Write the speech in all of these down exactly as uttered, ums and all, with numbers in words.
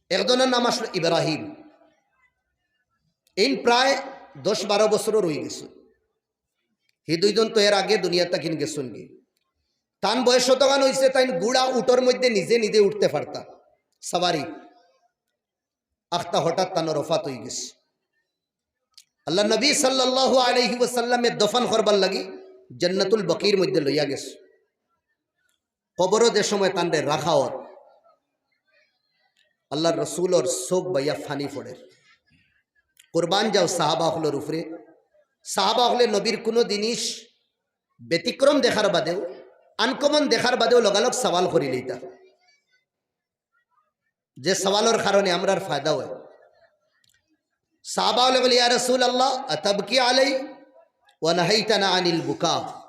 একজনর নাম আসলো ইব্রাহিম। এইন প্রায় দশ বারো বছরর অইগেছে। হি দুইজন তো এর আগে দুনিয়া থাকিন গেছইন গি। তান বয়স অতখান অইছে, তাইন ঘুড়া উটর মধ্যে নিজে নিজে উঠতে পারতা, সাওয়ারি। আখতা হঠাৎ তানর ওফাত অইগেছে। আল্লার নবী সাল্লাল্লাহু আলাইহি ওয়াসাল্লামে দফন করবার লাগি জান্নাতুল বকির মধ্যে লইয়া গেছে। কবরো যে সময় তানরে রাখা অর, আল্লার রসুলর চউখ বাইয়া ফানি পড়ের। কুরবান যাও সাহাবা অকলর উপরে। সাহাবা অকলে নবীর কুনু জিনিস ব্যতিক্রম দেখার বাদেও, uncommon দেখার বাদেও লগালগ সওয়াল করিলিতা, যে সওয়ালর কারণে আমরার ফায়দা অয়। সাহাবা অকলে কইলে, "ইয়া রাসূলুল্লাহ, আতাবকি আলাই ওয়া নাহাইতানা আনিল বুকা?"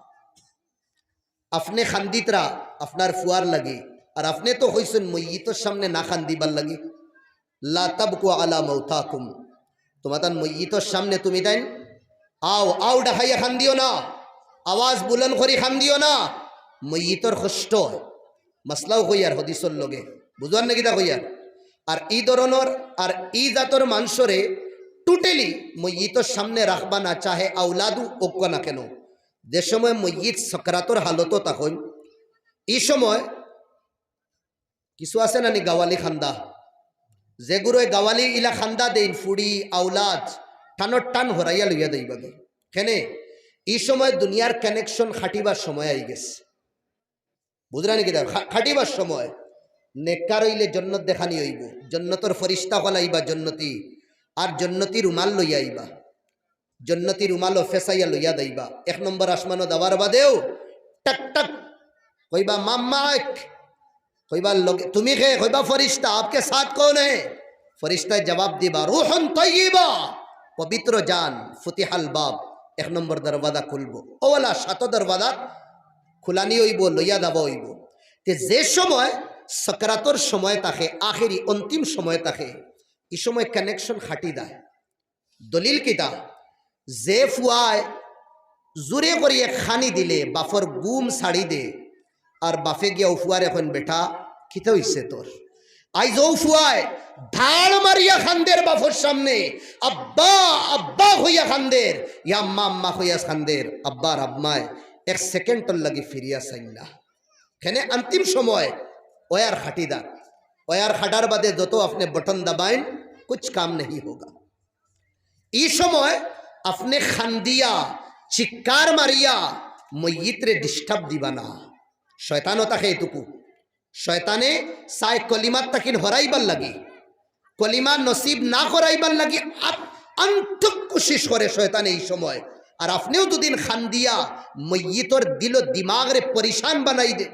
আপনে কান্দিতরা আপনার ফুয়ার লাগি, আর আপনে তো কইছইন মইয়িতর সামনে না কান্দিবার লাগি। লা তাবকু আলা মাউতাকুম, তুমাতান মইয়িতর সামনে তুমিতাইন আও, আও ডাকাইয়া কান্দিও না, আওয়াজ বুলন্দ করি কান্দিও না, মইয়িতর কষ্ট অয়। মাসলাও কইয়ার হদিসর লগে, বুঝোয়ার নি কিতা কইয়ার? আর ই ধরনর, আর ই জাতর মানষরে totally মইয়িতর সামনে রাখবা না, চাহে আওলাদউ অউক্কা না কেনে। যে সময় মইয়িত সকরাতর হালতো থাকইন, ই সময় কিছু আছে না নি গাওয়ালি কান্দা, যেগুরে গাওয়ালি ইলা কান্দা দেইন, ফুড়ি, আওলাদ, টানর টান হরাইয়া লইয়া দেইবাগি। কেনে? ই সময় দুনিয়ার connection কাটিবার সময় আইগেছে। বুঝরা নি কিতা? খা-, কাটিবার সময়। নেককার অইলে জন্নত দেখানি অইবো, জন্নতর ফিরিস্তা অকল আইবা জন্নতি, আর জন্নতি রুমাল লইয়া আইবা। জন্নতি রুমালো ফেসাইয়া লইয়া দেইবা। এক নম্বর আসমানো দেওয়ার বাদেও টাক টাক কইবা, "মাম্মাক।" কইবা, "লগে তুমি কে?" কইবা, "ফিরিস্তা।" "আপকে সাথ কৌন হে?" ফিরিস্তায় জবাব দিবা, "রুহুন তাইয়্যিবা, পবিত্র জান।" ফুতিহাল বাব, এক নম্বর দরওয়াজা খুলবো। অউ ওয়ালা সাত দরওয়াজা খুলানি অইবো, লইয়া যাওয়া অইবো। তে যে সময় সকরাতর সময় থাকে, আখেরি অন্তিম সময় থাকে, ই সময় connection কাটি যায়। দলিল কিতা? যে ফুয়ায় জুরে করি এক খানি দিলে বাফর ঘুম ছাড়ি দে, আর বাফে গিয়া অউ ফুয়ারে কইন, "বেটা, কিতা অইছে তোর?" আইজ অউ ফুয়ায় ধাড় মারিয়া কান্দের বাফর সামনে, "আব্বা, আব্বা" কইয়া কান্দের, "ইয়া আম্মা, আম্মা" কইয়া কান্দের। আব্বার আম্মায় এক সেকেন্ডর লাগি ফিরিয়া চাইন না। কেনে? অন্তিম সময় ওয়ার কাটি যার, ওয়ার কাটার বাদে যত আপনে button দাবাইন, কুছ কাম নেহি হোগা। ই সময় আপনে কান্দিয়া, চিৎকার মারিয়া মইয়িতরে disturb দিবা না। শয়তানও থাকে এটুকু। শয়তানে চায় কলিমার তাকিন হরাইবার লাগি, কলিমা নসিব না করাইবার লাগি আত-, আন্তক কোশিশ করে শয়তানে ই সময়। আর আপনেও যুদিন কান্দিয়া মইয়িতর দিল দিমাগরে পরিশান বানাই দে,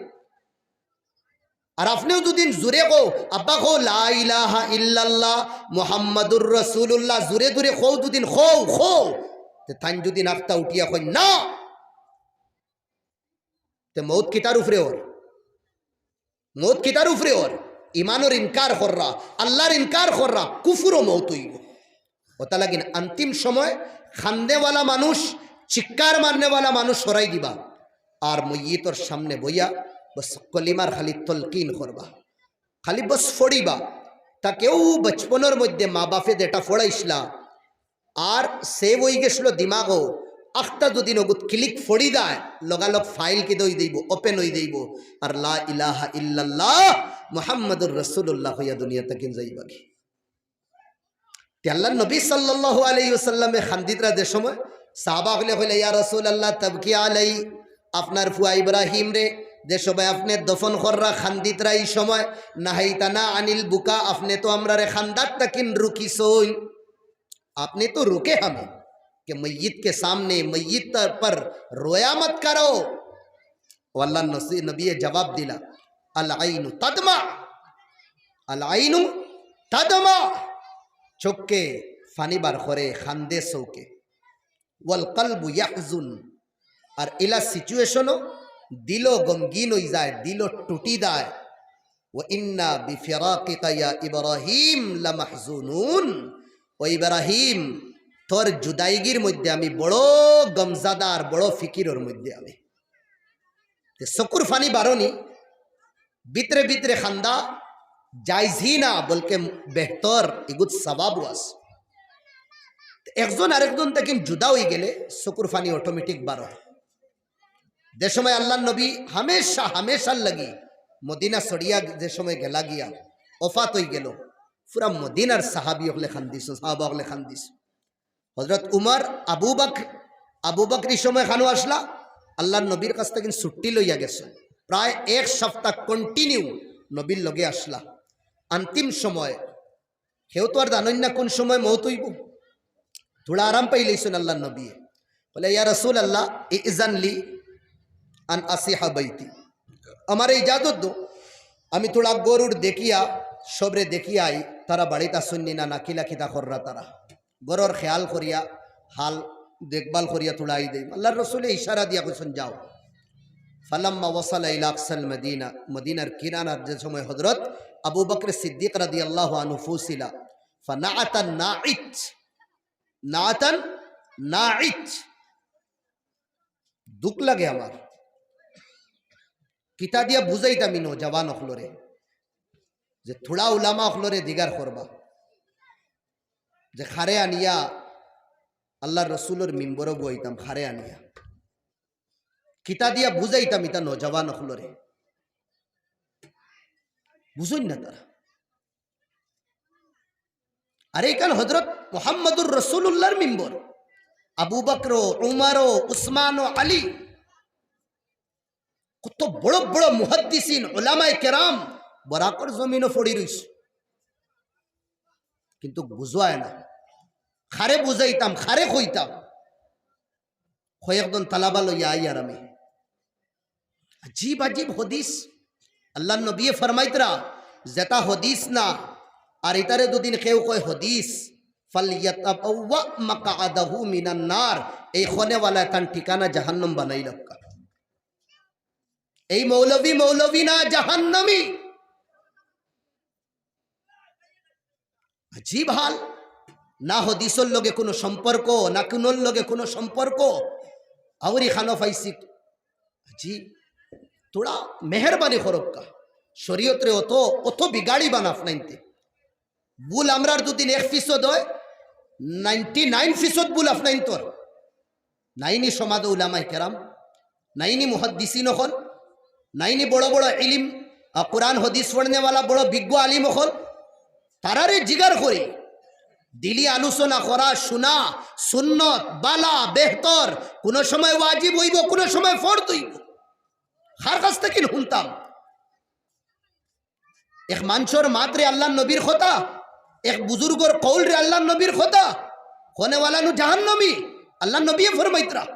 আর আপনেও যুদিন জুরে কও, "আব্বা কও, লা ইলাহা ইল্লাল্লাহ মুহাম্মাদুর রাসূলুল্লাহ", জুরে জুরে কও, যুদিন কও, কও, তে তাইন যুদিন আখতা উঠিয়া কইন, "না", তে মউত কিতার উপরে অর? মউত কিতার উপরে অর? ইমানর ইনকার কররা, আল্লার ইনকার কররা, কুফুরো মউত অইবো। অতা লাগিন অন্তিম সময় কান্দেওয়ালা মানুষ, চিৎকার মারনেওয়ালা মানুষ হরাই দিবা, আর মইয়িতর সামনে বইয়া বস কলিমার খালি তলকিন করবা, খালি বস ফড়িবা। তা কেউ বচপনর মধ্যে মা বাফে যেটা ফড়াইছলা, আর save অইগেছলো দিমাগো, আখতা যুদি নগুত click ফড়ি যায়, লগালগ file কিতা অই যাইবো, open অই যাইবো, আর লা ইলাহা ইল্লাল্লাহ মুহাম্মাদুর রাসূলুল্লাহ কইয়া দুনিয়া তাকিন যাইবাগি। তে আল্লার নবী সাল্লাল্লাহু আলাইহি ওয়াসাল্লামে কান্দিতরা যে সময়, সাহাবা অকলে কইলা, "ইয়া রাসূলুল্লাহ, তাবকি আলাই?" আপনার ফুয়া ইব্রাহিমরে যে সময় আপনে দফন কররা কান্দিতরা ই সময়, "নাহাইতানা আনিল বুকা", আপনে তো আমরারে কান্দাত তাকিন রুকিছইন। আপনে তো রুকে হামে কে মইয়িত কে সামনে, মইয়িত পর রোয়া মত করো। ও আল্লার নসি-, নবিয়ে জবাব দিলা, "আল আইনু তাদমা, আল আইনু তাদমা।" চউখে ফানি বার করে, কান্দে চউখে। "ওয়াল কলবু ইয়াহজুন।" আর ইলা situation-ও দিলো গমগিন অই যায়, দিলো টুটি যায়। "ওয়া ইন্না বিফিরাকিকা ইয়া ইব্রাহিম লামাহজুনুন।" ও ইব্রাহিম, তোর জুদাইগির মধ্যে আমি বড় গমজাদা আর বড় ফিকিরর মধ্যে আমি। তে চকুর ফানি বারনি, ভিতরে ভিতরে কান্দা, জায়েজ হি না, বলকে বেহতর, ইগুত সওয়াবও আছে। একজন আরেকজন থাকি জুদা অইগেলে চকুর পানি automatic বারয়। যে সময় আল্লাহর নবী হামেশা, হামেশার লাগি মদিনা ছড়িয়া যে সময় গেলা গিয়া, ওফাত অইগেলো, পুরা মদিনার সাহাবী অকলে কান্দিছইন, সাহাবা অকলে কান্দিছইন। হযরত উমর, আবু বকর, আবু বকর ই সময় কানো আছলা, আল্লাহর নবীর কাছ থাকি ছুটি লইয়া গেছইন। প্রায় এক সপ্তাহ continue নবীর লগে আছলা। অন্তিম সময়, কেউ তো আর জানইন না কুন সময় মউত অইবো। থুড়া আরাম পাইলাইছইন আল্লাহর নবীয়ে। বলে, "ইয়া রাসূলুল্লাহ, ইজান লি আন আসিহা বাইতি।" আমারে ইজাজত দেও, আমি থুড়া ঘরর দেখিয়া, সবরে দেখিয়া আই, তারা বাড়িত আছইন নি না, না কিলা কিতা কররা তারা। ঘরর খেয়াল করিয়া, হাল দেখভাল করিয়া থুড়া আই দেই। আল্লাহর রসুলে ইশারা দিয়া কইছইন, "যাও।" ফালাম্মা ওয়াসালা ইলা আকসাল মদিনা, মদিনার কিনারাত যে সময় হযরত আবু বকর সিদ্দিক রাদিয়াল্লাহু আনহু পৌঁছিলা, ফানাআতান নাইত, নাআতান নাইত। দুখ লাগে আমার। কিতা দিয়া বুঝাইতাম ই নওজওয়ান অকলরে, যে থুড়া উলামা অকলরে দিগার করবা, যে খারে আনিয়া আল্লাহর রসুলর মিম্বরো বওয়াইতাম, খারে আনিয়া। কিতা দিয়া বুঝাইতাম ইতা নওজওয়ান অকলরে? বুঝইন না তারা। আরে ইখান হযরত মুহাম্মাদুর রাসূলুল্লাহর মিম্বর। আবু বকর, উমর, উসমান, আলী, কত বড় বড় মুহাদ্দিসিন, উলামায়ে কেরাম বরাকর জমিনো পড়ি রইছে। কিন্তু বুঝায় না। খারে বুঝাইতাম, খারে কইতাম। কয়েকজন তালাবা লইয়া আইয়ার আমি। আজীব আজীব হাদিস। আল্লাহর নবীয়ে ফরমাইতরা, যেটা হাদিস না, আর ইতারে দুদিন কেউ কয় হাদিস, ফালইয়াতাবাওয়া মাকআদাহু মিনান নার, এই কনেওয়ালায় তান ঠিকানা জাহান্নাম বানাইলাউক্কা। এই মৌলভী মৌলভী না, জাহান্নামী। আজীব হাল, না হাদিসর লগে কুনু সম্পর্ক, না কুনর লগে কুনু সম্পর্ক। আউরি খানো পাইছি। আজীব, থুড়া মেহেরবানি করউক্কা। শরীয়তরে অত, অত বিগাড়িবা না আফনাইন্তে। ভুল আমরার দুদিন এক ফিছদ অয়, ninety nine ফিছদ ভুল আফনাইন্তর। নাইনি সমাজো উলামায়ে কেরাম, নাইনি মুহাদ্দিসিন অকল, নাইনি বড় বড় ইলিম, আ, কোরআন হাদিস পড়নেওয়ালা বড় বিজ্ঞ আলিম অকল, তারারে জিগার করি, দিলি আলোচনা করা, শুনা, সুন্নত, বালা, বেহতর, কুনু সময় ওয়াজিব অইবো, কুনু সময় ফরজ অইবো। কার কাছ থাকি হুনতাম? এক মানষর মাতরে আল্লাহর নবীর কথা, এক বুজুর্গর কওলরে আল্লাহর নবীর কথা, কনেওয়ালা নু জাহান্নামী। আল্লাহর নবীয়ে ফরমাইতরা,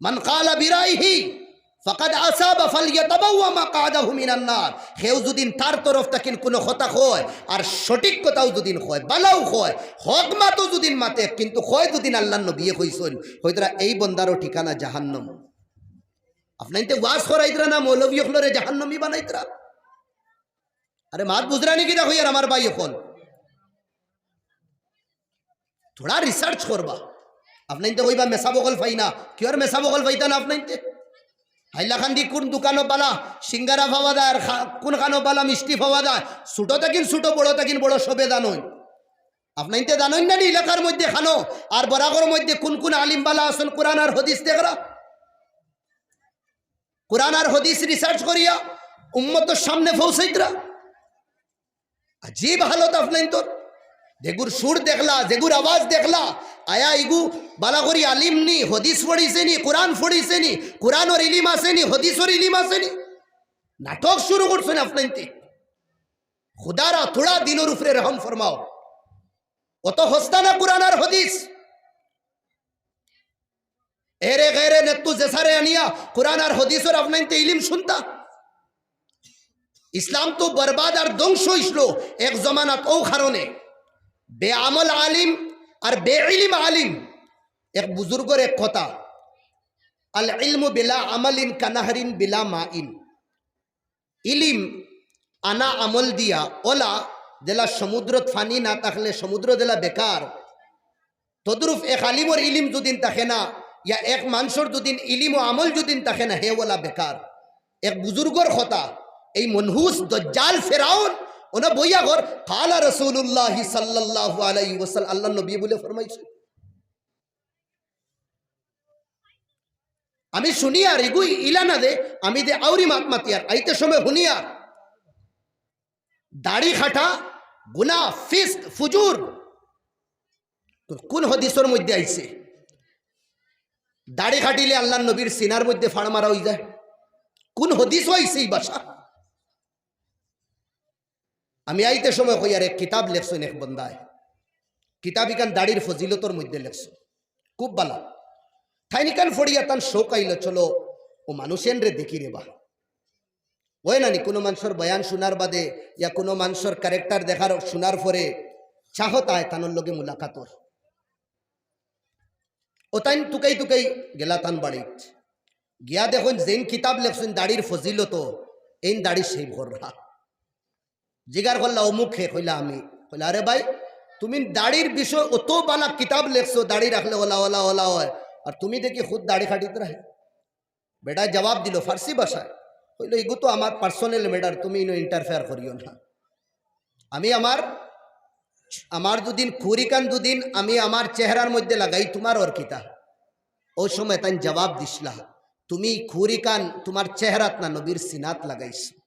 "মান ক্বালা বিরাইহি ফাকাদ আসাবা ফালইয়াতাবাওয়া মাকআদাহু মিনান নার।" কেউ যুদিন তার তরফ থাকি কুনু কথা কয়, আর সঠিক কথাও যুদিন কয়, বালাও কয়, হক মাতও যুদিন মাতে, কিন্তু কয় যুদিন আল্লাহর নবীয়ে কইছইন, কইতরা, "এই বন্দারও ঠিকানা জাহান্নাম।" আফনাইন্তে ওয়াজ করাইতরা না মৌলভী অকলরে জাহান্নামী বানাইতরা? আরে মাত বুঝরা নি কিতা কইয়ার আমার ভাই অকল? থুড়া research করবা। আফনাইন্তে কইবা মেসাব অকল পাই না, কিওর মেসাব অকল পাইতা না আফনাইন্তে? হাইলাকান্দি কুন দোকানো বালা সিঙ্গারা পাওয়া যায়, আর খা-, কুন খানো বালা মিষ্টি পাওয়া যায়? ছোট থাকিন ছোট, বড় থাকিন বড়, সবে জানইন। আফনাইন্তে জানইন না নি এলাকার মধ্যে খানো আর বরাকর মধ্যে কুন কুন আলিম বালা আছইন, কোরআন আর হাদিস দেখরা? কোরআন আর হাদিস research করিয়া উম্মতর সামনে পৌঁছাইতরা। আজীব হালত আফনাইন্তর। যেগুর সুর দেখলা, যেগুর আওয়াজ দেখলা, আয়া ইগু বালা করি আলিম নি, হাদিস পড়িছে নি, কোরআন পড়িছে নি, কোরআনর ইলিম আছে নি, হাদিসর ইলিম আছে নি? নাটক শুরু করছইন আফনাইন্তে। খুদারা থুড়া দিলর উপরে রহম ফরমাও। অত হস্তা না কোরআন আর হাদিস। এরে গেরে নেত্তু জেসারে আনিয়া কোরআন আর হাদিসর আফনাইন্তে ইলিম শুনতা। ইসলাম তো বরবাদ আর ধ্বংস অইছিল এক জমানাত অউ কারণে। বেআমল আলিম আর বেইলিম আলিম। এক বুজুর্গর এক কথা, "আল ইলমু বিলা আমালিন কানাহরিন বিলা মাইন।" ইলিম আনা আমল দিয়া অলা, যেলা সমুদ্রত পানি না থাকলে সমুদ্র যেলা বেকার, তদ্রূপ এক আলিমর ইলিম যুদিন থাকে না, ইয়া এক মানষর যুদিন ইলিম ও আমল যুদিন থাকে না, হে অলা বেকার। এক বুজুর্গর কথা, এই মনহুস দজ্জাল ফেরাউন ওনা বইয়া ঘর, কালা রাসূলুল্লাহ সাল্লাল্লাহু আলাইহি ওয়াসাল্লাম, আল্লাহর নবী বলে ফরমাইছে। আমি শুনিয়ার, ইগু ইলা না দে, আমি দে আউরি মাত মাতিয়ার, আইতে সময় হুনিয়ার। দাড়ি কাটা, গুনা, ফিস্ক, ফুজুর। তো কোন হাদিসর মধ্যে আইছে দাড়ি কাটিলে আল্লাহর নবীর সিনার মধ্যে ফাড় মারা অই যায়? কোন হাদিসো আইছে ই ভাষা? আমি আইতে সময় কইয়ার এক কিতাব লেখছইন এক বন্দায়, কিতাব ইখান দাড়ির ফজিলতর মধ্যে লেখছইন, খুব ভালা। তাইন ইখান ফড়িয়া তান শখ আইলো, চলো ও মানুষ এনরে দেখি রে বা। অয় না নি, কুনু মানষর বয়ান শুনার বাদে ইয়া কুনু মানষর character দেখার, শুনার পরে চাহত আয় তানর লগে মুলাকাতর। ও তাইন তুকাই তুকাই গেলা তান বাড়িত, গিয়া দেখইন যেইন কিতাব লেখছইন দাড়ির ফজিলতো, এইন দাড়ি shave কররা। জিগার করলা, "অমুক কে?" কইলা, "আমি।" কইলা, "আরে ভাই, তুমি দাড়ির বিষয় অত ভালা কিতাব লেখছো, দাড়ি রাখলে অলা অলা অলা অয়, আর তুমি দেখি খুদ দাড়ি কাটিতরায়।" বেটায় জবাব দিলো ফার্সি ভাষায়, কইলো, "ইগু তো আমার personal matter, তুমি ইনো interfere করিও না। আমি আমার, আমার দুদিন খুরিকান দুদিন আমি আমার চেহারার মধ্যে লাগাই, তুমার অর কিতা?" অউ সময় তাইন জবাব দিছলা, "তুমি খুরিকান তুমার চেহারাত না, নবীর সিনাত লাগাইছো।"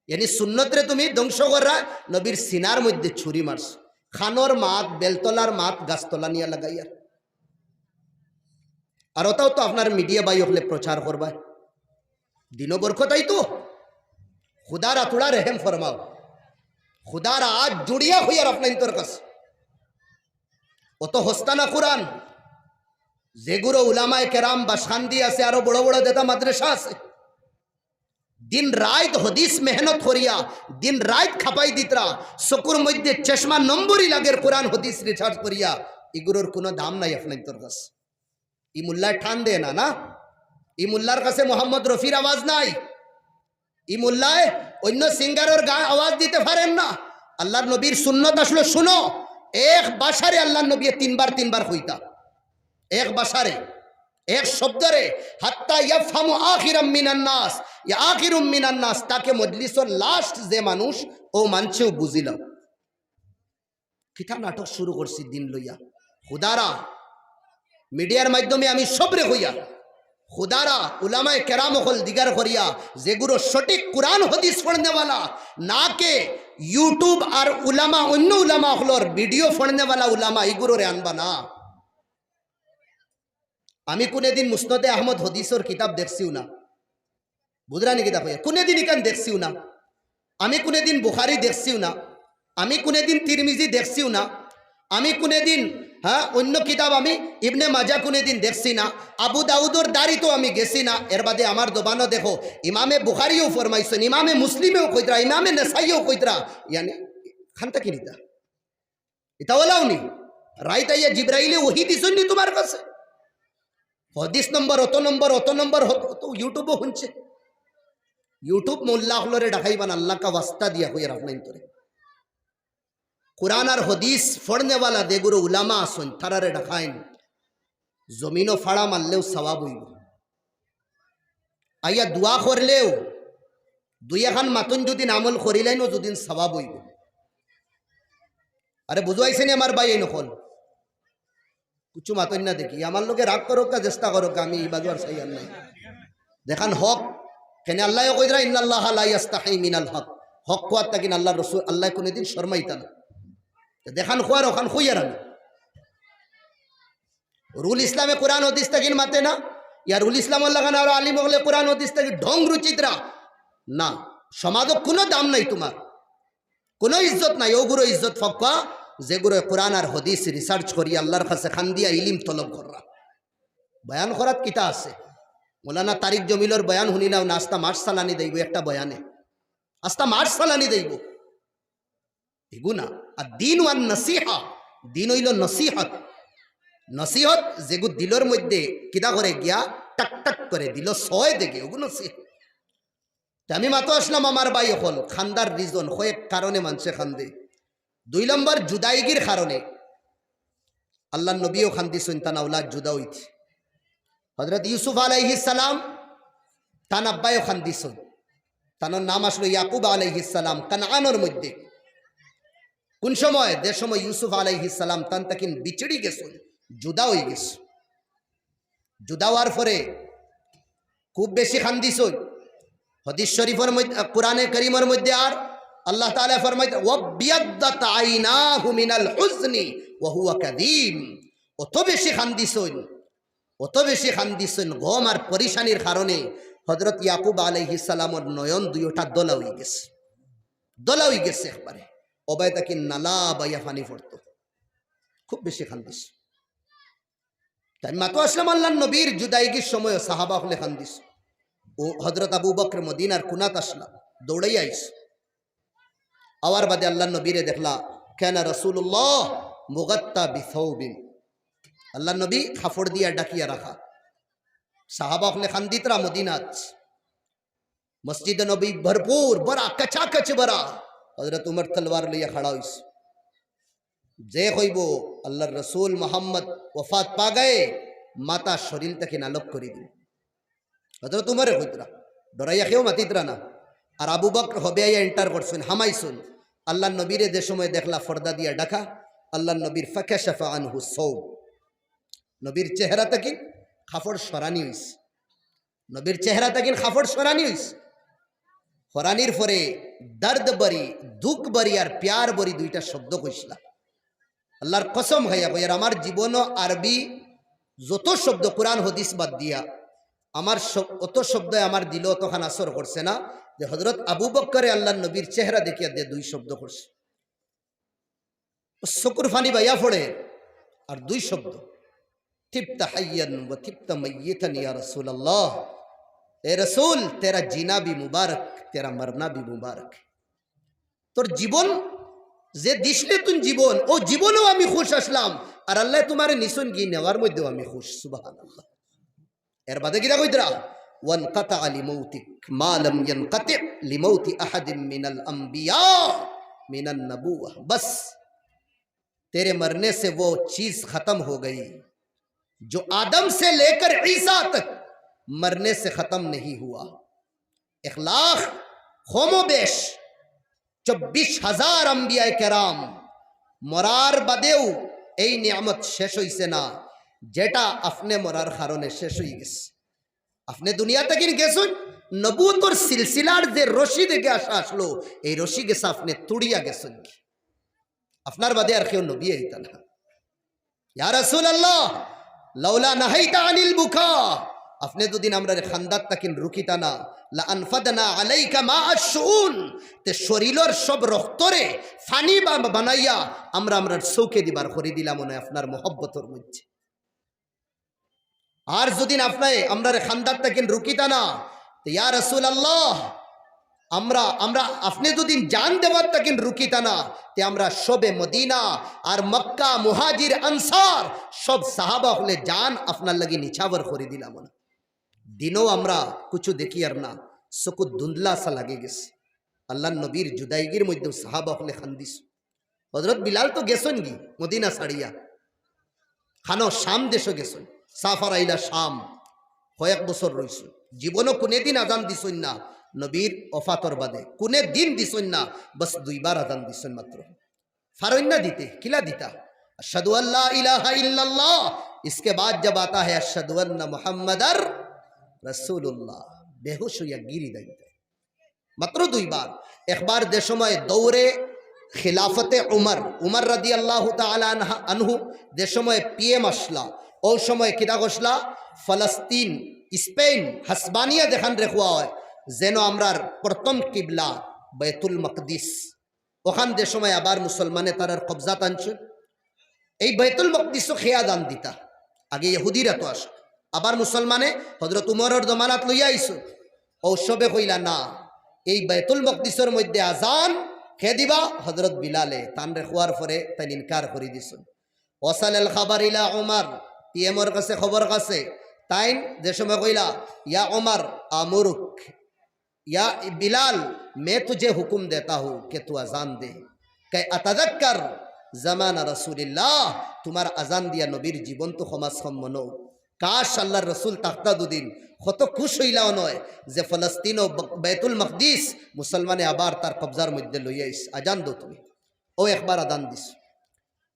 ইয়ানি সুন্নতরে তুমি ধ্বংস কররা, নবীর সিনার মধ্যে ছুরি মারছো। খানোর মাত, বেলতলার মাত, গাছতলা নিয়া লাগাইয়া। আর ওটাও তো আপনার media ভাই অকলে প্রচার করবা। দিনো বরকত আইতো। খুদারা তুড়া রেহেম ফরমাও। খুদারা আত জুড়িয়া কইয়ার আপনাইন্তর কাছে। অত হস্তানা কুরআন, যেগুরো উলামায়ে কেরাম বাসকান্দি আছে, আরো বড় বড় যেতা মাদ্রাসা আছে। দিন রাইত হদিস মেহনত করিয়া, দিন রাইত খাপাই দিতরা, চকুর মধ্যে চশমা নম্বরি লাগের কুরআন হদিস research করিয়া, ইগুরোর কুনু দাম নাই আপনাইন্তর কাছে। ই মুল্লায় টান দেয় না, না? ই মুল্লার কাছে মোহাম্মদ রফির আওয়াজ নাই। ই মুল্লায় অন্য সিঙ্গারর গান আওয়াজ দিতে পারেন না। আল্লাহর নবীর সুন্নত আসলে শুনো, এক বাসারে আল্লাহর নবী তিনবার তিনবার কইতা, এক বাসারে, এক শব্দরে, হাত্তা ইয়াফহামু আখিরাম মিনান নাস, ইয়া আখিরুম মিনান নাস, তাকে মজলিসর last যে মানুষ, ও মানষেও বুঝিলাম। কিতা নাটক শুরু করছি দিন লইয়া। খুদারা, মিডিয়ার মাধ্যমে আমি সবরে কইয়া, খুদারা, উলামায়ে কেরাম অকল দিগার করিয়া, যেগুরো সঠিক কুরআন হদিস পড়নেওয়ালা, নাকে YouTube আর উলামা, অন্য উলামা অকলর ভিডিও পড়নেওয়ালা উলামা, ইগুরোরে আনবা না। আমি কুনেদিন মুসনদে আহমদ হদিসর কিতাব দেখছিও না। বুঝরা নি কিতা কইয়া? কুনেদিন ইখান দেখছিও না। আমি কুনেদিন বুখারি দেখছিও না। আমি কুনেদিন তিরমিজি দেখছিও না। আমি কুনেদিন, হ্যাঁ, অন্য কিতাব আমি ইবনে মাজা কুনেদিন দেখছি না। আবু দাউদর দাড়ি তো আমি গেছি না। এর বাদে আমার জবানো দেখো, ইমামে বুখারিও ফরমাইছইন, ইমামে মুসলিমেও কইতরা, ইমামে নাসাইও কইতরা। ইয়ানি, খান্তা কিনিতা? ইতা ওলাও নি? রাইত আইয়া জিব্রাইলে ওহি দিছইন নি তুমার কাছে? হদিস নম্বর, অত নম্বর, অত নম্বর, হত-, অত YouTube-ও হুনছে। YouTube মোল্লা অকলরে ডাকাইবা না, আল্লাহ কা ওয়াস্তা দিয়া কইয়ার আপনাইন্তরে। কুরআন আর হদিস পড়নেওয়ালা যেগুরো উলামা আছইন, তারারে ডাকাইন। জমিনো ফাড়া মারলেও সওয়াব অইবো। আইয়া দোয়া করলেও দুই এখান মাতইন যুদিন আমল করিলাইনও যুদিন সওয়াব অইবো। আরে বুঝাইছে নি আমার ভাইয়াইন অকল? কিচ্ছু মাতইন না দেখি। আমার লগে রাগ করউক্কা, চেষ্টা করউক্কা, আমি ই বাজু আর চাইয়ার নাই। যেখান হক, কেনে আল্লায়ও কইতরা, "ইন্নাল্লাহা লা ইয়াস্তাহি মিনাল হক।" হক কওয়াত থাকি আল্লার রসুল, আল্লায় কুনুদিন শরমাইতা না। তে যেখান কওয়ার অখান কইয়ার আমি। রুল ইসলামে কুরআন হদিস থাকি মাতে না, ইয়া রুল ইসলামর লাখান আরো আলিম অকলে কুরআন হদিস থাকি ঢং রুচিতরা। না, সমাজো কুনু দাম নাই তুমার, কুনু ইজ্জত নাই। অগুরো ইজ্জত পাক্কা, যেগুরো কুরআন আর হদিস research করি আল্লার কাছে কান্দিয়া ইলিম তলব কররা। বয়ান করাত কিতা আছে? মৌলানা তারিক জমিলর বয়ান হুনিলাও না, আস্তা মাস চালানি দেইবো একটা বয়ানে, আস্তা মাস চালানি দেইবো। ইগু না। আর দিন ওয়ান নসিহা, দিন অইলো নসিহত। নসিহত যেগু দিলর মধ্যে কিতা করে গিয়া টাক টাক করে দিলো ছয় দেগে, অগু নসিহত। তে আমি মাতো আসলাম আমার ভাই অকল, কান্দার reason, কয়েক কারণে মানষে কান্দে। দুই নম্বর জুদাইগির কারণে। আল্লার নবীও কান্দিছইন তান আওলাদ জুদা অইতে। হজরত ইউসুফ আলাইহিস সালাম তান আব্বায়ও কান্দিছইন। তানর নাম আসলো ইয়াকুব আলাইহিস সালাম, কানানর মধ্যে। কোন সময়? যে সময় ইউসুফ আলাইহিস সালাম তান তাকিন বিছড়ি গেছইন, জুদা অই গেছইন। জুদা অওয়ার পরে খুব বেশি কান্দিছইন। হাদিস শরীফর মধ্যে, কোরআনে করিমর মধ্যে আর আল্লাহ তাআলা ফরমাইতা, "ওয়াবিয়াদ্দাত আইনাহু মিনাল হুজনি ওয়া হুয়া কাযীম।" অত বেশি কান্দিছইন, অত বেশি কান্দিছইন, গম আর পরিশানির কারণে হযরত ইয়াকুব আলাইহিস সালামর নয়ন দুইওটা দলা অই গেছে, দলা অই গেছে একবারে। অবায় তাকি নালা বাইয়া পানি পড়তো, খুব বেশি কান্দিছইন। তাইন মাতো আসলাম আল্লাহর নবীর জুদাইগির সময় সাহাবা অকলে কান্দিছইন। ও হযরত আবু বকর মদিনার কুনাত আসলা, দৌড়াইয়া আইছ। আওয়ার বাদে আল্লাহর নবীরে দেখলা, কানা রাসূলুল্লাহ মুগাত্তা বিসাউবিন। আল্লাহর নবী কাপড় দিয়া ঢাকিয়া রাখা। সাহাবা অকলে কান্দিতরা মদিনাত। মসজিদে নবী ভরপুর, ভরা, কাছাকাছি ভরা। হযরত উমর তলোয়ার লইয়া খাড়া অইছে। যে কইবো, "আল্লাহর রসুল মোহাম্মদ ওফাত পা গয়ে, মাথা শরীর থাকি নালক করি দিন।" হযরত উমরে কইতরা, ডরাইয়া কেউ মাতিতরা না। আর আবু বকর হবে আইয়া এন্টার করছইন, হামাইছইন। আল্লাহর নবীরে যে সময় দেখলা পর্দা দিয়া ঢাকা, আল্লাহর নবীর ফাকাশাফা আনহু সৌব, নবীর চেহারা থাকি কাপড় সরানি অইছে। নবীর চেহারা থাকি কাপড় সরানি অইছে। সরানির পরে দর্দ ভরি, দুঃখ ভরি আর প্যার ভরি দুইটা শব্দ কইছলা। আল্লাহর কসম খাইয়া কইয়ার, আমার জীবনও আরবি যত শব্দ, কোরআন হাদিস বাদ দিয়া, আমার শব-, অত শব্দে আমার দিলো অতখান আসর করছে না যে হযরত আবু বকরে আল্লাহর নবীর চেহারা দেখিয়া যে দুই শব্দ করছে। চকুর পানি বাইয়া পড়ে। আর দুই শব্দ, "তিবতা হাইয়ান ওয়া তিবতা মাইয়িতান ইয়া রাসূলুল্লাহ।" এ রাসূল, তেরা জিনা ভি মুবারক, তেরা মরনা ভি মুবারক। তোর জীবন যে দিছলে তুই জীবন, অউ জীবনও আমি খুশ আসলাম, আর আল্লায় তুমারে নিছইন গি নেওয়ার মধ্যেও আমি খুশ। সুবহানাল্লাহ। এর বাদে কিতা কইতরা? "ওয়ানকাতা লিমাউতিক মা লাম ইয়ানকাতি লিমাউতি আহাদিম মিনাল আম্বিয়া মিনান নাবুওয়া।" বাস, তেরে মরনে সে ও চিজ খতম হো গয়ি, জো আদম সে লেকর ঈসা তক মরনে সে খতম নেহি হুয়া। এক লাখ কমো বেশ চব্বিশ হাজার আম্বিয়ায়ে কেরাম মরার বাদেও এই নিয়ামত শেষ অইছে না, যেটা আপনে মরার কারণে শেষ অই গেছে। আপনে দুনিয়া থাকি গেছইন, নবুয়তর সিলসিলার যে রশি দেখে আসা আসলো, এই রশি গেছে আপনে তুড়িয়া গেছইন। আপনার বাদে আর কেউ নবী আইতা না। ইয়া রাসূলুল্লাহ, লাউলা নাহাইতা আনিল বুকা, আপনে যদি আমরারে কান্দাত তাকিন রুকিতা না, লা আনফাদনা আলাইকা মা আশ-শুউন, তে শরীলর সব রক্তরে পানি বা-, বানাইয়া আমরা আমরার চউখেদি বার করি দিলাম অনে আপনার মহব্বতর মধ্যে। আর যদি আপনে আমরারে কান্দাত তাকিন রুকিতা না, তে ইয়া রাসূলুল্লাহ, আমরা, আমরা আপনে যদি জান দেওয়াত তাকিন রুকিতা না, তে আমরা সবে মদিনা আর মক্কা, মুহাজির, আনসার, সব সাহাবা অকলে জান আপনার লাগি নিছাওর করি দিলাম অনে। দিনও আমরা কিছু দেখিয়ার না, চকুত ধুন্দলা আসা লাগি গেছে। আল্লাহর নবীর জুদাইগির মধ্যেও সাহাবা অকলে কান্দিছইন। হযরত বিলাল তো গেছইন গি মদিনা ছাড়িয়া, কানো শাম দেশো গেছইন, সাফার ইলা শাম, কয়েক বছর রইছইন। জীবনও কুনে দিন আজান দিছইন না, নবীর ওফাতর বাদে কুনে দিন দিছইন না, বাস দুইবার আজান দিছইন মাত্র। পারইন না দিতে, কিলা দিতা? আশহাদু আল্লা ইলাহা ইল্লাল্লাহ, ইসকে বাদ জব আতা হ্যায় আশহাদু আন্না মুহাম্মাদার রাসূলুল্লাহ, বেহুশ অইয়া গিরি যাইতা। মাত্র দুইবার। একবার যে সময় দৌরে খিলাফতে উমর, উমর রাদিয়াল্লাহু তাআলা আনহা-, আনহু যে সময় পিএম আসলা, অউ সময় কিতা করছলা? ফলস্তিন, স্পেন, হাসবানিয়া যেখান রেখুয়া অয়, যেন আমরার প্রথম কিবলা বায়তুল মকদিস, অখান যে সময় আবার মুসলমানে তারার কবজাত আনছইন। এই বায়তুল মকদিসও কে আজান দিতা? আগে ইহুদিরা তো আস, আবার মুসলমানে হযরত উমরর জমানাত লইয়া আইছইন। অউ সবে কইলা, "না, এই বায়তুল মকদিসর মধ্যে আজান কে দিবা?" হযরত বিলালে। তানরে কওয়ার পরে তাইন ইনকার করি দিছইন। ওয়াসালাল খাবার ইলা উমর, পিএমর কাছে খবর গেছে। তাইন যে সময় কইলা, "ইয়া উমর, আমুরুক।" ইয়া বিলাল, মে তুঝে হুকুম দেতা হুঁ কে তু আজান দে। কে আতাযাক্কার জামানা রাসূলিল্লাহ, তুমার আজান দিয়া নবীর জীবন তো কমাস কম মনো। কাশ আল্লাহর রসুল থাকতা দুদিন, কত খুশ অইলা অনয় যে ফলস্তিন ও ব-, বাইতুল মকদিস মুসলমানে আবার তার কবজার মধ্যে লইয়া আইছে। আজান দেও তুমি। অউ একবার আজান দিছে।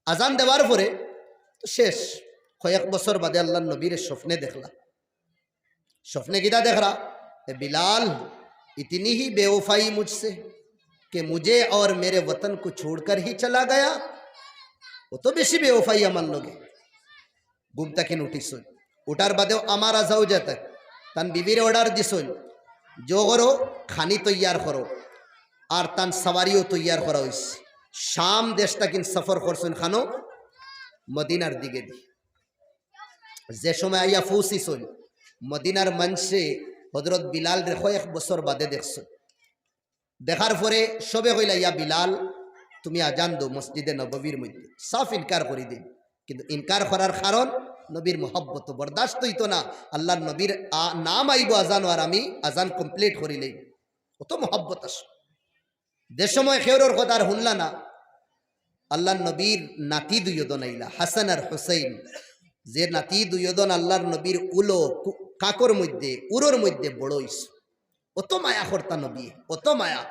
আজান দেওয়ার পরে তো শেষ। কয়েক বছর বাদে আল্লাহর নবীরে স্বপ্নে দেখলা। স্বপ্নে কিতা দেখরা? "এ বিলাল, ইতনি হি বেওফাই মুঝসে, কে মুঝে অর মেরে ওতন কো ছোড়কর হি চলা গয়া।" অত বেশি বেওফাই আমার লগে। ঘুম থাকিন উঠিছইন, উঠার বাদেও আমারা যাওজাতাক, তান বিবিরে অর্ডার দিছইন, "জো করো, খানি তৈয়ার করো।" আর তান সওয়ারিও তৈয়ার করা অইছে। শাম দেশ থাকিন সফর করছইন খানো, মদিনার দিকেদি। যে সময় আইয়া পৌঁছিছইন, মদিনার মানষে হযরত বিলালরে কয়েক বছর বাদে দেখছইন। দেখার পরে সবে কইলা, "ইয়া বিলাল, তুমি আজান দেও মসজিদে নববীর মধ্যে।" সাফ ইনকার করি দিন, কিন্তু ইনকার করার কারণ নবীর মহব্বত বরদাস্ত অইতো না। আল্লাহর নবীর আ-, নাম আইবো আজান, আর আমি আজান complete করি লই। অত মহব্বত আছে। যে সময় কেউরর কথা আর হুনলা না, আল্লাহর নবীর নাতি দুইজন আইলা, হাসান আর হুসাইন। যে নাতি দুইজন আল্লাহর নবীর উলো কু-, কাকর মধ্যে, উরর মধ্যে বড় অইছে। অত মায়া করতা নবী, অত মায়া।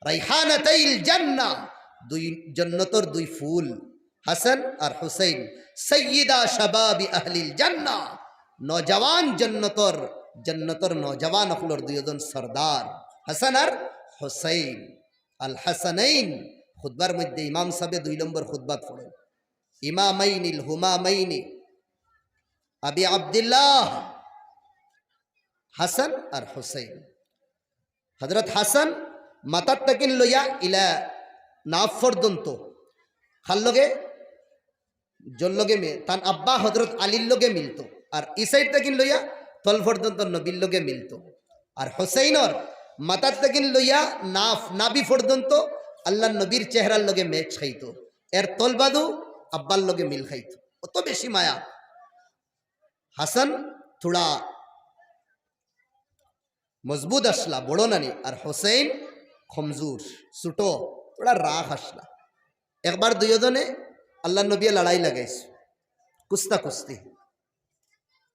রাইহানাতাইল জান্নাহ, দুই জন্নতর দুই ফুল, হাসান আর হুসাইন। সাইয়্যিদা শাবাবি আহলিল জান্নাহ, নওজওয়ান জন্নতর, জন্নতর নওজওয়ান অকলর দুইজন সর্দার, হাসান আর হুসাইন। আল হাসানাইন, খুতবার মধ্যে ইমাম সাহেবে দুই নম্বর খুতবাত পড়েন, ইমামাইনিল হুমামাইনি আবি আব্দুল্লাহ, হাসান আর হুসাইন। হযরত হাসান মাথার থাকিন লইয়া ইলা নাফ পর্যন্ত কার লগে? জর লগে মি-, তান আব্বা হযরত আলীর লগে মিলতো, আর ই সাইড থাকিন লইয়া তল পর্যন্ত নবীর লগে মিলতো। আর হুসাইনর মাথার থাকিন লইয়া নাফ, নাভি পর্যন্ত আল্লাহর নবীর চেহারার লগে match খাইতো, এর তল বাদু আব্বার লগে মিল খাইতো, অত বেশি মায়া। হাসান থুড়া মজবুত আছলা, বড় নানি, আর হুসাইন কমজোর, ছোট, থুড়া রাগ আছলা। একবার দুইওজনে আল্লাহর নবীয়ে লড়াই লাগাইছে, কুস্তা কুস্তি,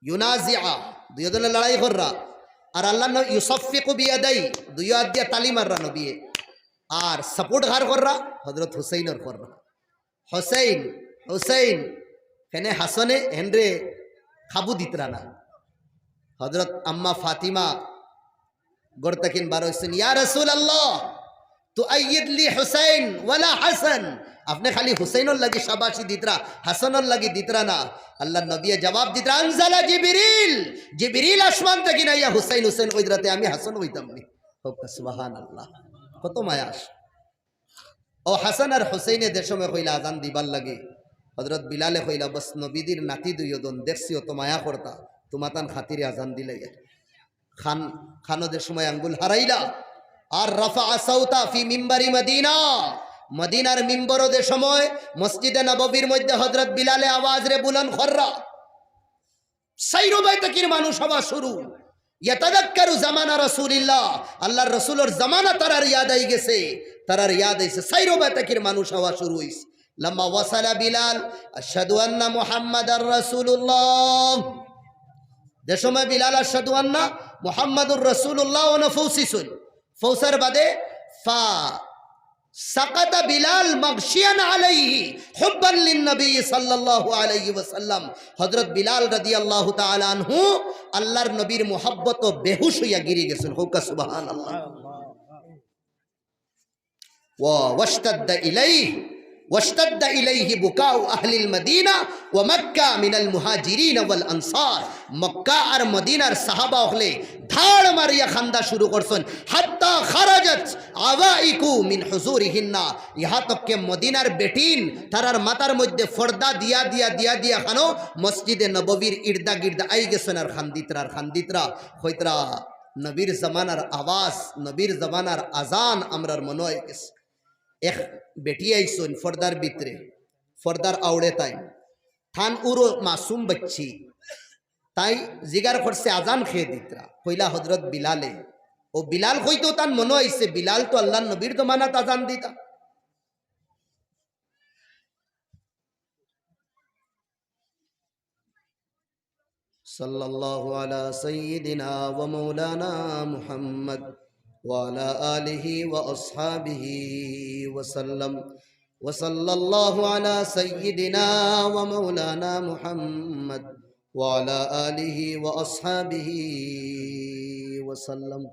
ইউনাজিআ, দুইওজনে লড়াই কররা। আর আল্লাহর নবী ইউসাফফিকু বিয়াদাই, দুইও আত দিয়া তালি মাররা নবীয়ে। আর support কার কররা? হযরত হুসাইনর কররা। হুসাইন, হুসাইন, হেনে হাসনে হেনরে কাবু দিতরা না। হযরত আম্মা ফাতিমা ঘর থাকিন বার অইছইন, "ইয়া রাসূলুল্লাহ, তুআইয়িদ লি হুসাইন ওয়ালা হাসান।" আপনে খালি হুসাইনর লাগি শাবাশি দিতরা, হাসনর লাগি দিতরা না। আল্লাহর নবীয়ে জবাব দিতরা, "আনজালা জিবরিল।" জিবরিল আসমান থাকিন আইয়া হুসাইন, হুসাইন কইতরা, তে আমি হাসন অইতাম নি? কউক্কা সুবহানাল্লাহ। কত মায়া আছে। অউ হাসান আর হুসাইনে যে সময় কইলা আজান দিবার লাগি, হযরত বিলালে কইলা, "বস, নবীজির নাতি দুইওজন, দেখছি অত মায়া করতা, তুমাতান খাতিরে আজান দিলাইয়ার।" কান, কানো যে সময় আঙ্গুল হারাইলা, আর রাফাআ সাওতা ফি মিম্বারি মদিনা, মদিনার মিম্বরো যে সময় মসজিদে নববীর মধ্যে হযরত বিলালে আওয়াজরে বুলন্দ কররা, চাইরো বায় থাকির মানুষ আওয়া শুরু। ইয়াতাযাক্কারু জামানা রাসূলিল্লাহ, আল্লাহর রাসূলর জামানা তারার ইয়াদ আইগেছে, তারার ইয়াদ আইছে। চাইরো বায় থাকির মানুষ আওয়া শুরু অইছে। লাম্মা ওয়াসালা বিলাল, আশহাদু আন্না মুহাম্মাদার রাসূলুল্লাহ। যে সময় বিলাল আশহাদু আন্না মুহাম্মাদুর রাসূলুল্লাহ অনো পৌঁছিছইন, পৌঁছার বাদে ফা সাকাতা বিলাল মাগশিয়ান আলাইহি হুব্বান লিন নবী সাল্লাল্লাহু আলাইহি ওয়াসাল্লাম। হযরত বিলাল রাদিয়াল্লাহু তাআলা আনহু আল্লাহর নবীর মুহাব্বতো বেহুশ অইয়া গিরি গেছইন। কউক্কা সুবহানাল্লাহ। ওয়া, ওয়াশতাদ্দা ইলাইহি, ওয়াশতাদ্দা ইলাইহি বুকাউ আহলিল মদিনা ওয়া মক্কা মিনাল মুহাজিরিন ওয়াল আনসার। মক্কা আর মদিনার সাহাবা অকলে ধাড় মারিয়া কান্দা শুরু করছইন। হাত্তা খারাজাত আওয়াইকু মিন হুজুরিহিন্না। ইহা তককে মদিনার বেটিন তারার মাথার মধ্যে পর্দা দিয়া দিয়া দিয়া দিয়া কানো মসজিদে নববীর ইর্দা গির্দা আইগেছইন আর কান্দিতরা আর কান্দিতরা, কইতরা, নবীর জমানার আওয়াজ, নবীর জমানার আজান আমরার মনো অইগেছে। এক বেটি আইছইন পর্দার ভিতরে, পর্দার আওড়ে তাইন। তান উরো মাসুম বাচ্চি। তাইন জিগার করছে, "আজান কে দিতরা?" কইলা, "হযরত বিলালে।" অউ বিলাল কইতেউ তান মনো আইছে, বিলাল তো আল্লাহর নবীর জমানাত আজান দিতা। صلى الله على سيدنا ومولانا محمد وعلى آله وأصحابه وسلم. وصلى الله على سيدنا ومولانا محمد وعلى آله وأصحابه وسلم.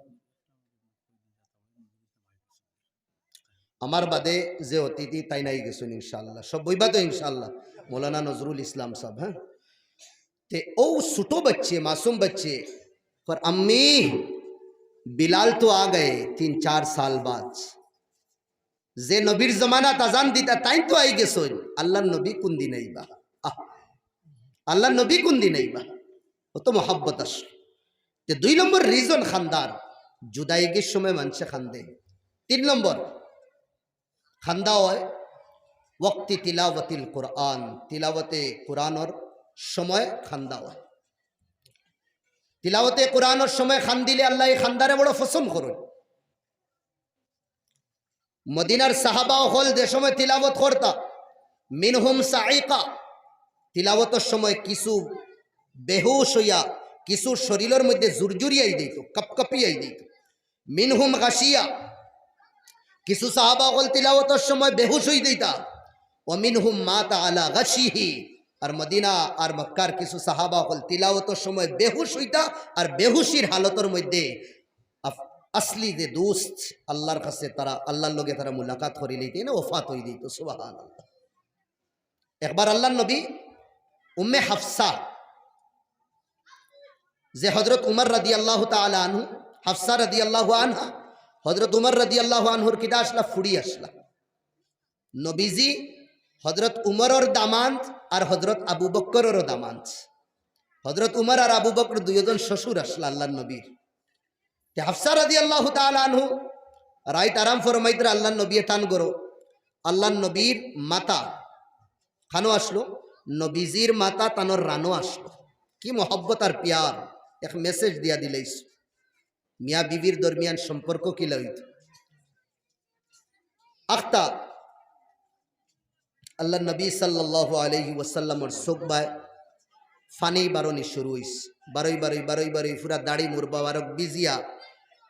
আমার বাদে যে অতিথি তাইন আই গেছইন ইনশাআল্লাহ, সব বইবা তো ইনশাআল্লাহ। মৌলানা নজরুল ইসলাম সাহেব, হ্যাঁ, তে ও ছোট বাচ্চে, মাসুম বাচ্চে, পর আম্মি, বিলাল তো আ গয়ে তিন চার সাল বাদ। যে নবীর জমানাত আজান দিতা, তাইন তো আই গেছইন, আল্লাহর নবী কুন দিন আইবা? আহ, আল্লাহর নবী কুন দিন আইবা? অত মহব্বত আসলো। তে দুই নম্বর reason খান্দার, জুদাইগির সময় মানষে খান্দে। তিন নম্বর, খান্দা অয় ওয়াক্তি তিলাওয়াতিল কোরআন, তিলাওয়াতে কোরআনর সময় খান্দা অয়। তিলাওয়াতে কোরআনর সময় খান্দিলে আল্লায় ই খান্দারে বড় পছন্দ করইন। মদিনার সাহাবা অকল যে সময় তিলাওয়াত করতা, মিনহুম সাইকা, তিলাওয়াতর সময় কিছু বেহুশ অইয়া, কিছু শরীলর মধ্যে জুরজুরি আই দিত, কাপকাপি আই দিত। মিনহুম গাশিয়া, কিছু সাহাবা অকল তিলাওয়াতর সময় বেহুশ অই দিতা। ওয়া মিনহুম মাতা আলা গাশিহি, আর মদিনা আর মক্কার কিছু সাহাবা অকল তিলাওয়াতর সময় বেহুশ অইতা, আর বেহুশির হালতর মধ্যে আফ-, আসলি যে দোস্ত আল্লাহর কাছে তারা, আল্লাহর লগে তারা মুলাকাত করি লইতে না, ওফাত অই দিত। সুবহানাল্লাহ। একবার আল্লাহর নবী উম্মে হাফসা, যে হযরত উমর রাদিয়াল্লাহু তাআলা আনহু, হাফসা রাদিয়াল্লাহু আনহা, হযরত উমর রাদিয়াল্লাহু আনহুর কিতা আছলা? ফুড়ি আছলা। নবীজি হযরত উমরর দামান্দ আর হযরত আবু বকররও দামান্দ। হযরত উমর আর আবু বকর দুইজন শ্বশুর আছলা আল্লাহর নবীর। তে হাফসা রাদিয়াল্লাহু তাআলা আনহু রাইত আরাম ফরমাইতরা আল্লাহর নবীয়ে তান ঘরো। আল্লাহর নবীর মাতা কানো আছলো, নবীজির মাতা তানর রানো আছলো। কি মহব্বত আর পিয়ার, এক message দিয়া দিলাইছ। মিয়া বিবির দরমিয়ান সম্পর্ক কিলা অইতো? আখতা আল্লাহর নবী সাল্লাল্লাহু আলাইহি ওয়াসাল্লামর চোখ বায় ফানি বারনি শুরু অইছে। বারই বারই, বারই বারই পুরা দাড়ি মুরব্বা বারক ভিজিয়া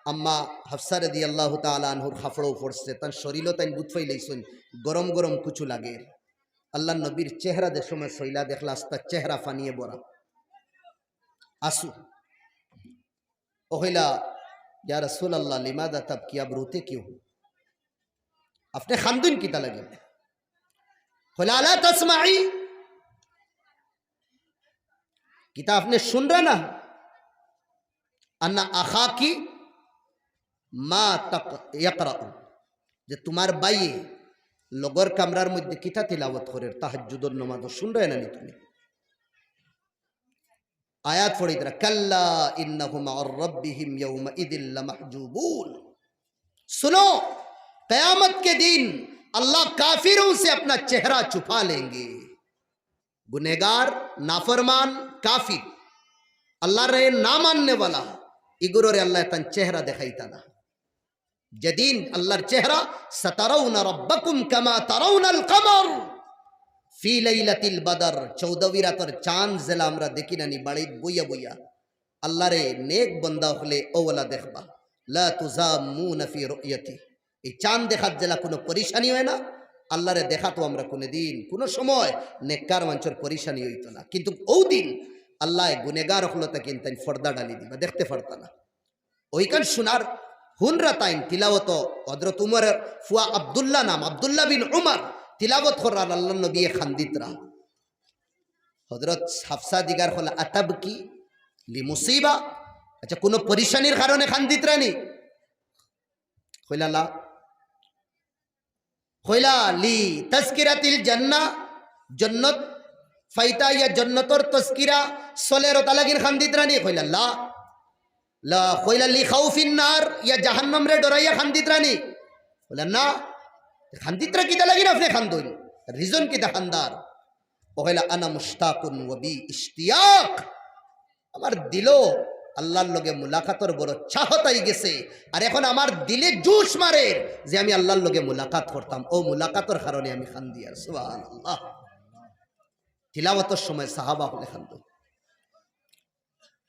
আম্মা হাফসা রাদিয়াল্লাহু তাআলা আনহুর কাপড়ও পড়ছে, তান শরীলও তাইন বুঝ পাইলাইছইন, গরম গরম কুচু লাগের। আল্লাহর নবীর চেহারা যে সময় ছইলা দেখলা আস্তা চেহারা ফানিয়ে ভরা। আসু। ও কইলা, "ইয়া রাসূলাল্লাহ, লিমাযা তাবকি, আব রোতে কিয়ুঁ হো?" আপনে খান্দইন কিতা লাগি? কইলা, "আলা তাসমাই?" কিতা আপনে হুনরা না? "আন্না আখাকি মা তাক-, ইয়াকরাউ।" যে তুমার ভাইয়ে লগর কামরার মধ্যে কিতা তিলাওয়াত করের তাহাজ্জুদর নমাজো, হুনরায় না নি তুমি? আয়াত পড়িতরা, "কাল্লা ইন্নাহুম আন রাব্বিহিম ইয়াউমাইদিল লামাহজুবুন।" सुनो, क़यामत के दिन अल्लाह काफिरों से अपना चेहरा छुपा लेंगे। গুনেগার, নাফরমান, কাফির, আল্লাহরে না মাননেওয়ালা, ইগুররে আল্লায় তান চেহারা দেখাইতা না। যেদিন আল্লাহর চেহারা, "সাতারাউনা রাব্বাকুম কামা তারাউনাল কামার ফি লাইলাতিল বাদর", চৌদ্দই রাতর চান যেলা আমরা দেখি না নি বাড়িত বইয়া বইয়া, আল্লাহরে নেক বন্দা অকলে অউলা দেখবা। লা তুজাম্মুনা ফি রুইয়াতি, এই চান দেখাত যেলা কুনু পরিশানি অয় না, আল্লাহরে দেখাত আমরা কুনুদিন, কুনু সময় নেককার মানষর পরিশানি অইতো না। কিন্তু অউ দিন আল্লায় গুনেগার অকলতা কিন্তাইন পর্দা ডালি দিবা, দেখতে পারতা না। অউখান হুনার হুনরা তাইন তিলাওয়াত, হযরত উমরর ফুয়া আব্দুল্লাহ নাম, আব্দুল্লাহ বিন উমর তিলাওয়াত কররা, আল্লাহর নবীয়ে খান্দিতরা। হযরত হাফসা জিগার করলা, "আতাবকি লিমুসিবা?" আচ্ছা, কুনু পরিশানির কারণে খান্দিতরা নি? কইলা, "লা।" কইলা, "লি তাজকিরাতিল জান্নাহ, জন্নত ফাইতা ইয়া জন্নতর তজকিরা চলের অতা লাগিন খান্দিতরা নি?" কইলা, "লা।" লা, কইলা, "লি খাউফিন নার, ইয়া জাহান্নামরে ডরাইয়া খান্দিতরা নি?" কইলা, "না।" খান্দিতরা কিতা লাগিন আপনে খান্দইন? Reason কিতা খান্দার? ও কইলা, "আনা মুশতাকুন ওয়া বি ইশতিয়াক।" আমার দিলো আল্লাহর লগে মুলাকাতর বড় চাহত আই গেছে, আর এখন আমার দিলে জোশ মারের যে আমি আল্লাহর লগে মুলাকাত করতাম, অউ মুলাকাতর কারণে আমি খান্দিয়ার। সুবহানাল্লাহ। তিলাওয়াতর সময় সাহাবা অকলে খান্দইন।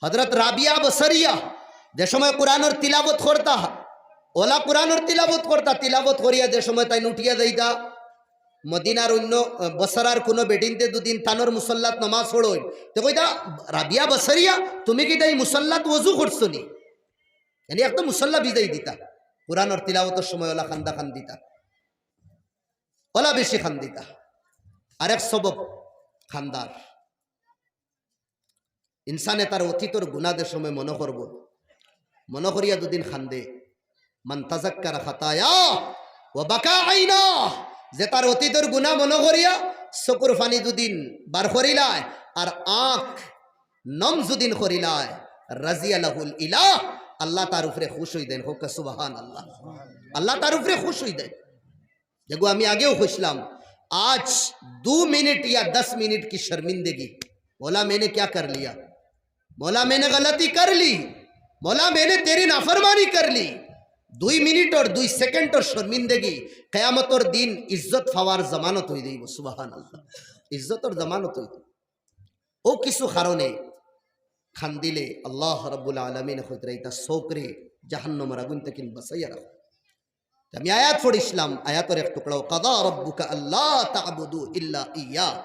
হযরত রাবিয়া বসরিয়া যে সময় কোরআনর তিলাওয়াত করতা, অলা কোরআনর তিলাওয়াত করতা, তিলাওয়াত করিয়া যে সময় তাইন উঠিয়া যাইতা, মদিনার অইন্য, আহ, বসরার কুনু বেটিন্তে দুদিন তানর মুসল্লাত নমাজ পড়ইন, তে কইতা, "রাবিয়া বসরিয়া, তুমি কিতা ই মুসল্লাত ওযু করছো নি?" এনে একদম মুসল্লা ভিজাই দিতা, কোরআনর তিলাওয়াতর সময় অলা কান্দা কান্দিতা, অলা বেশি কান্দিতা। আরেক সবব কান্দার। ইনসানে তার অতীতর গুনা যে সময় মনো করবো, মনো করিয়া দুদিন কান্দে, মান তাযাক্কারা খাতায়া ওয়া বাকা আইনা, যে তার অতীতর গুনা মনো করিয়া চকুর পানি দুদিন বার করিলায়, আর আখ নম দুদিন করিলায়, রাজিয়া লাহুল ইলাহ, আল্লাহ তার উপরে খুশ অইদেন। কউক্কা সুবহানাল্লাহ। আল্লাহ তার উপরে খুশ অইদেন। দেখো, আমি আগেও কইছলাম, আজ দু মিনিট ইয়া দশ মিনিট কি শর্মিন্দেগি, মৌলা, মেনে ক্যা কর লিয়া? মৌলা, মেনে গলতি কর লি? মৌলা, মেনে তেরি নাফরমানি কর লি? দুই মিনিট অর দুই সেকেন্ডর শর্মিন্দেগি কিয়ামতর দিন ইজ্জত পাওয়ার জামানত অই যাইবো। সুবহানাল্লাহ। ইজ্জতর জামানত অই যাইবো। অউ কিছু কারণে কান্দিলে আল্লাহ রাব্বুল আলামিনে কইতরা, ইতা চউখরে জাহান্নামর আগুন থাকি বাঁচাইয়া রাখো। আমি আয়াত পড়ছিলাম, আয়াতর এক টুকরা, "ওয়া কাযা রাব্বুকা আল্লা তা'বুদু ইল্লা ইয়্যাহ।"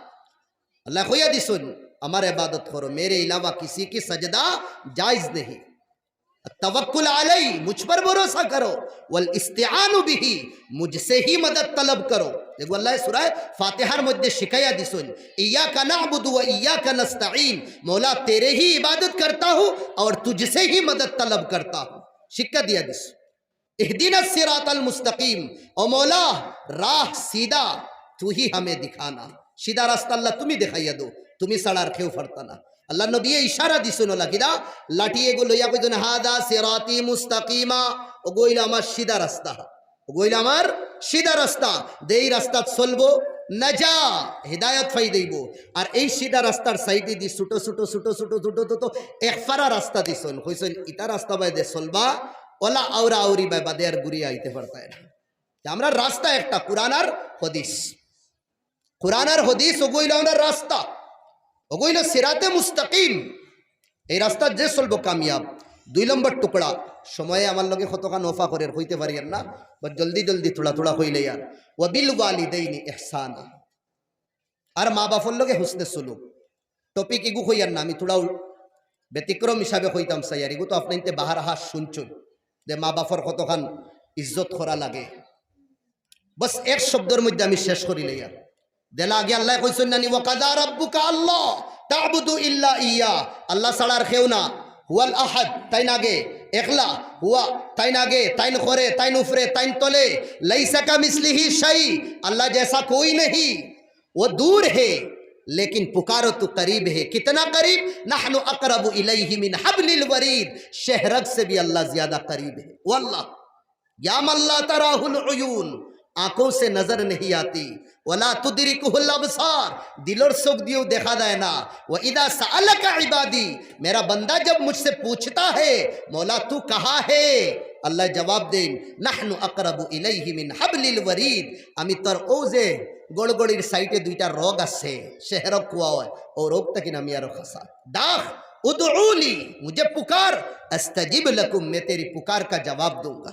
আল্লায় কইয়া দিছইন, "আমার ইবাদত করো, মেরে ইলাওয়া কিসি কি সাজদা জায়েজ নেহি। আত-তাওয়াক্কুল আলাই, মুঝ পর ভরসা করো, ওয়াল ইস্তিআনু বিহি, মুঝসে হি মদদ তলব করো।" দেখো, আল্লায় সূরা ফাতিহার মধ্যে শিখাইয়া দিছইন, "ইয়াকা না'বুদু ওয়া ইয়াকা নাস্তাঈন", মৌলা, তেরে হি ইবাদত করতা হুঁ অর তুঝসে হি মদদ তলব করতা হুঁ, শিক্ষা দিয়া দিছইন। ইহদিনাস সিরাতাল মুস্তাকিম, ও মৌলা, রাহ সিধা তুই হি হামে দিখানা। সিধা রাস্তা আল্লাহ তুমি দেখাইয়া দেও, তুমি ছাড়া আর কেউ পারতা না। আল্লার নবীয়ে ইশারা দিছইন অলা কিতা, লাঠি এগু লইয়া কইছইন, "হাযা সিরাতি মুস্তাকিমা", অগু অইলো আমার সিধা রাস্তা, অগু অইলো আমার সিধা রাস্তা, যেই রাস্তাত চলবো, নাজা, হেদায়েত পাই যাইবো। আর এই সিধা রাস্তার সাইডেদি ছোট ছোট ছোট ছোট ছোট ছোট এক ফারা রাস্তা দিছইন, কইছইন, "ইতা রাস্তা বায়দি চলবা, অলা আওরা আওরি বায় বাদে আর ঘুরিয়া আইতে পারতায় না।" তে আমরার রাস্তা একটা, কুরআন আর হাদিস। কুরআন আর হাদিস অগু অইলো আমরার রাস্তা, অগু অইলো সিরাতে মুস্তাকিম। এই রাস্তাত যে চলবো কামিয়াব। দুই নম্বর টুকরা, সময়ে আমার লগে কতখান ওফা করের, কইতে পারিয়ার না, but জলদি জলদি থুড়া থুড়া কইলাইয়ার। "ওয়া বিল ওয়ালিদাইনি ইহসানা।" আর মা বাফর লগে হুসনে সুলুক। Topic ইগু কইয়ার না, আমি থুড়া উল-, ব্যতিক্রম হিসাবে কইতাম চাইয়ার, ইগু তো আপনাইন্তে বাহার হাস শুনছইন যে মা বাফর কতখান ইজ্জত করা লাগে। বস এক শব্দর মধ্যে আমি শেষ করিলাইয়ার। যেলা আগে আল্লায় কইছইন না নি, "ওয়া কাযা রাব্বুকা আল্লা তা'বুদু ইল্লা ইয়্যাহ", আল্লাহ ছাড়া আর কেউ না। "হুয়াল আহাদ", তাইন আগে, একলা, "হুয়া", তাইন আগে, তাইন করে, তাইন উপরে, তাইন তলে, "লাইসা কামিসলিহি শাই", আল্লাহ জেসা কোই নেহি। "وہ دور ہے لیکن پکارو تو قریب ہے، کتنا قریب، نحن اقرب الیہ من حبل الورید، شہرگ سے بھی اللہ زیادہ قریب ہے۔" واللہ، یا من لا تراہ العیون، آنکھوں سے نظر نہیں آتی، ولا تدرکہ الابصار، দিলর চোখ দিয়েও দেখা যায় না। واذا سألک عبادی، میرا بندہ جب مجھ سے پوچھتا ہے، مولا تو کہاں ہے؟ আল্লাহ জবাব দেইন, নাহনু আকরাবু ইলাইহি মিন হাবলিল ওয়ারিদ, আমি তার অউ যে গড়গড়ির সাইডে দুইটা রগ আছে, শেহরগ কওয়া অয়, অউ রগ থাকি আমি আরো কাছা। ডাক, উদউনি, মুঝে পুকার, আস্তাজিব লাকুম, মে তেরি পুকার কা জবাব দুঙ্গা।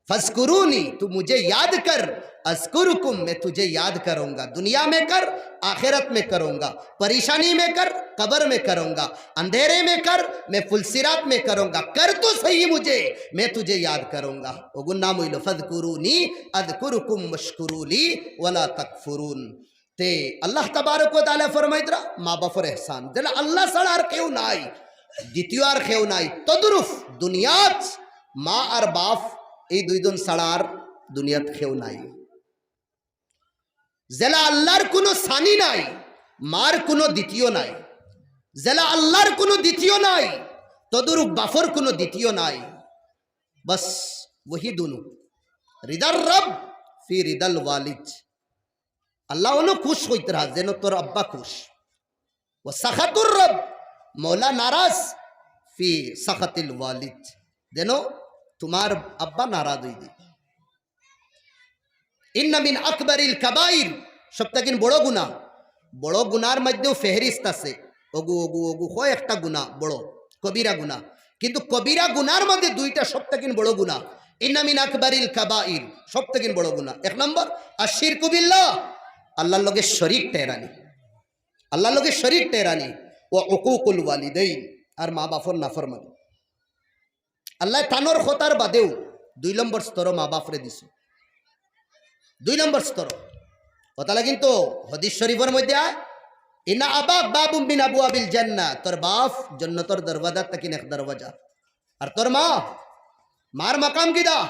فاذکرونی، تو مجھے یاد کر، اذکرکم، میں تجھے یاد کروں گا، دنیا میں کر، آخرت میں کروں گا، پریشانی میں کر، قبر میں کروں گا، اندھیرے میں کر، میں پل صراط میں کروں گا، کر تو صحیح مجھے، میں تجھے یاد کروں گا۔ অগুর নাম অইলো فاذکرونی اذکرکم واشکروا لی ولا تکفرون۔ তে আল্লাহ তাবারক ওয়া তাআলা ফরমাইতরা, মা বাফর এহসান, যেলা আল্লাহ ছাড়া আর কেউ নাই, দ্বিতীয় আর কেউ নাই। তদ্রুপ দুনিয়াত মা আর বাফ এই দুইজন ছাড়া আর দুনিয়াত কেউ নাই। যেলা আল্লাহর কুনু সানি নাই, মার কুনু দ্বিতীয় নাই। যেলা আল্লাহর কুনু দ্বিতীয় নাই, তদ্রুপ বাফর কুনু দ্বিতীয় নাই। বাস, ওহি দুনু। রিদার রব ফি রিদাল ওয়ালিদ। আল্লাহ অনো খুশ অইতরা, যেন তোর আব্বা খুশ। ওয়া সাখাতুর রব, মওলা নারাজ, ফি সাখাতিল ওয়ালিদ, যেন তোমার আব্বা নারাজ অই যায়। ইন্না মিন আকবারিল কাবাইর, সব থাকি বড় গুনা। বড় গুনার মধ্যেও ফেহরিস্ত আছে, অগু, অগু, অগু, কয় একটা গুনা বড়। কবিরা গুনা। কিন্তু কবিরা গুনার মধ্যে দুইটা সব থাকি বড় গুনা। ইন্না মিন আকবারিল কাবাইর, সব থাকি বড় গুনা। এক নম্বর, আশিরকু বিল্লাহ, আল্লাহর লগে শরিক টেরানি, আল্লাহর লগে শরিক টেরানি, ওয়া উকুকুল ওয়ালিদাইন, আর মা বাফর নাফরমানি। আল্লায় তানর কথার বাদেও দুই নম্বর স্তর মা বাফরে দিছে, দুই নম্বর স্তর। কথা লাগে কিন্তু হাদিস শরিফর মধ্যে আয়, "ইন্না আবাক বাবুম মিন আবওয়াবিল জান্নাহ", তোর বাফ জন্নতর দরওয়াজা থাকি এক দরওয়াজা। আর তোর মা, মার মাকাম কিতা?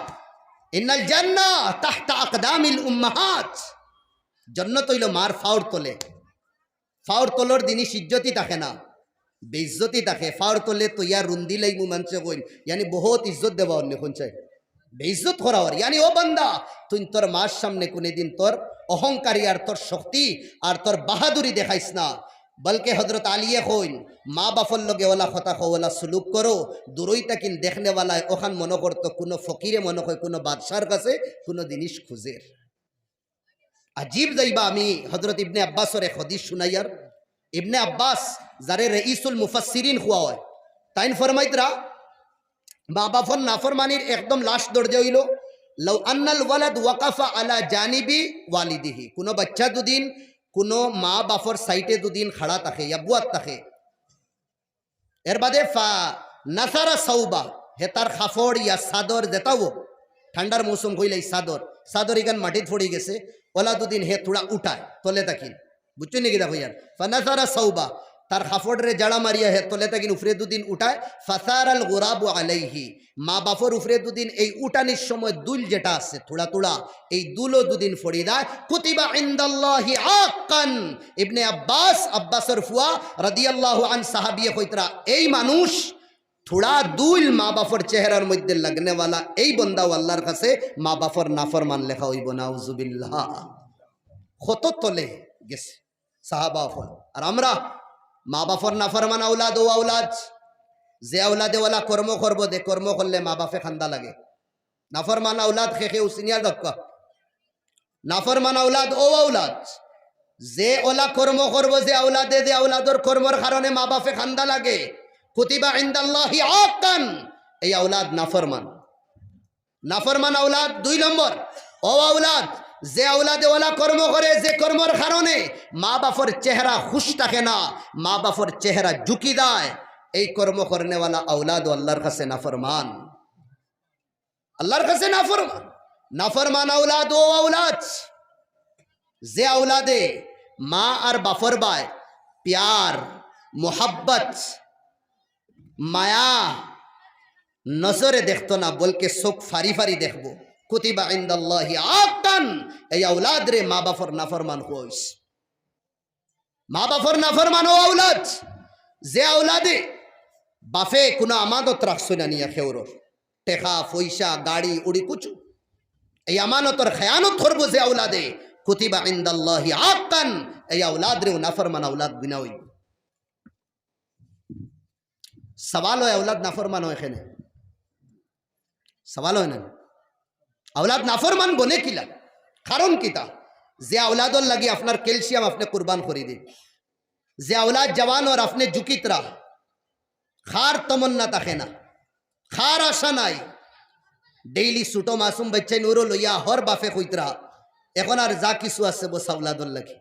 "ইন্নাল জান্নাহ তাহতা আকদামিল উম্মাহাত", জন্নত অইলো মার ফাওর তলে। ফাওর তলর জিনিস ইজ্জতি থাকে না, বেইজ্জতি থাকে। ফাওর তলে তো ইয়া রুন্দি লাইমু মানষে কইন, ইয়ানি বহুত ইজ্জত দেওয়া অন্য কোন চাই, বেইজ্জত করা অর। ইয়ানি ও বান্দা, তুই তোর মার সামনে কোনোদিন তোর অহংকারী আর তোর শক্তি আর তোর বাহাদুরি দেখাইস না। বলকে হযরত আলীয়ে কইন, মা বাফর লগে ওলা কথা কও, ওলা সুলুক করো, দূরই থাকিন দেখনেওয়ালায় ওখান মনে করতো কোনো ফকিরে মনে হয় কোনো বাদশার কাছে কোনো জিনিস খুঁজের। আজীব যাইবা, আমি হযরত ইবনে আব্বাসর এক হাদিস শুনাইয়ার। ইবনে আব্বাস, যারে রইসুল মুফাসসিরিন কওয়া হয়, তাইন ফরমাইতরা, মা বাফর নাফরমানির একদম লাস্ট দরজা অইলো, "লাউ আন্নাল ওয়ালাদ ওয়াকাফা আলা জানিবি ওয়ালিদিহি", কোনো বাচ্চা দুদিন কোনো মা বাফর সাইডে দুদিন খাড়া থাকে, ইয়া বুয়াত থাকে, এর বাদে ফা নাসারা সাউবা, হে তার কাপড় ইয়া চাদর যেটাও হোক, ঠান্ডার মৌসুম কইলে এই চাদর, চাদর ইখান মাটিত পড়ি গেছে, ওলা দুদিন হে থুড়া উঠায়, তলে থাকিন। বুঝছো নি কিতা কইয়ার? ফা নাসারা সাউবা, তার কাপড়রে জাড়া মারিয়া হে তলে থাকিন উপরে দুদিন উঠায়, ফাসারাল গুরাবু আলাইহি, মা বাফর উপরে দুদিন এই উঠানির সময় দুল যেটা আছে, থুড়া থুড়া, এই দুলও দুদিন ফড়ি যায়, কুতিবা ইনদাল্লাহি আক্কান। ইবনে আব্বাস, আব্বাসর ফুয়া রাদিয়াল্লাহু আন সাহাবিয়ে কইতরা, এই মানুষ থুড়া দুল মা বাফর চেহারার মধ্যে লাগনেওয়ালা এই বন্দাও আল্লাহর কাছে মা বাফর নাফরমান লেখা অইবো, নাউজুবিল্লাহ। কত তলে গেছে সাহাবা অকল। আর আমরা মা বাফর নাফরমান আওলাদ, ও আওলাদ, যে আওলাদে ওলা কর্ম করবো, যে কর্ম করলে মা বাফে কান্দা লাগে। নাফরমান আওলাদ খে খে উসিনিয়া দক্কা। নাফরমান আওলাদ, ও আওলাদ, যে ওলা কর্ম করবো, যে আওলাদে, যে আওলাদর কর্মর কারণে মা বাফে কান্দা লাগে, কুতিবা ইনদাল্লাহি আক্কান, এই আওলাদ নাফরমান। নাফরমান আওলাদ দুই নম্বর, ও আওলাদ, যে আওলাদে ওলা কর্ম করে, যে কর্মর কারণে মা বাফর চেহারা খুশ থাকে না, মা বাফর চেহারা ঝুঁকি দেয়, এই কর্ম করনেওয়ালা আওলাদও আল্লাহর কাছে নাফরমান। আল্লাহর কাছে নাফরমান। নাফরমান আওলাদ, ও আওলাদ, যে আওলাদে মা আর বাফর বায় প্যার, মোহাব্বত, মায়া নজরে দেখতো না, বলকে চোখ ফারি ফারি দেখবো। কুতিবা ইনদাল্লাহি আক্কান, এই আওলাদরে মা বাফর নাফরমান কইস। মা বাফর নাফরমান ও আওলাদ, যে আওলাদে বাফে কোনো আমানত রাখছইন না নিয়া খেউরর, টেকা, পয়সা, গাড়ি, উড়ি কুচু, এই আমানতর খেয়ানত করবো যে আওলাদে, কুতিবা ইনদাল্লাহি আক্কান, এই আওলাদরেও নাফরমান আওলাদ গুনা অইবো। সওয়াল অয়, আওলাদ নাফরমান অয় কেনে? সওয়াল অয় না? আওলাদ নাফরমান বনে কিলা? কারণ কিতা? যে আওলাদর লাগি আপনার ক্যালসিয়াম আপনে কুরবান করি দেইন, যে আওলাদ জওয়ান অর আপনে ঝুঁকিতরা, কার তমন্না থাকে না, কার আশা নাই। ডেইলি ছোট মাসুম বাচ্চাইন উরো লইয়া হর বাফে কইতরা, এখন আর যা কিছু আছে বস আওলাদর লাগি।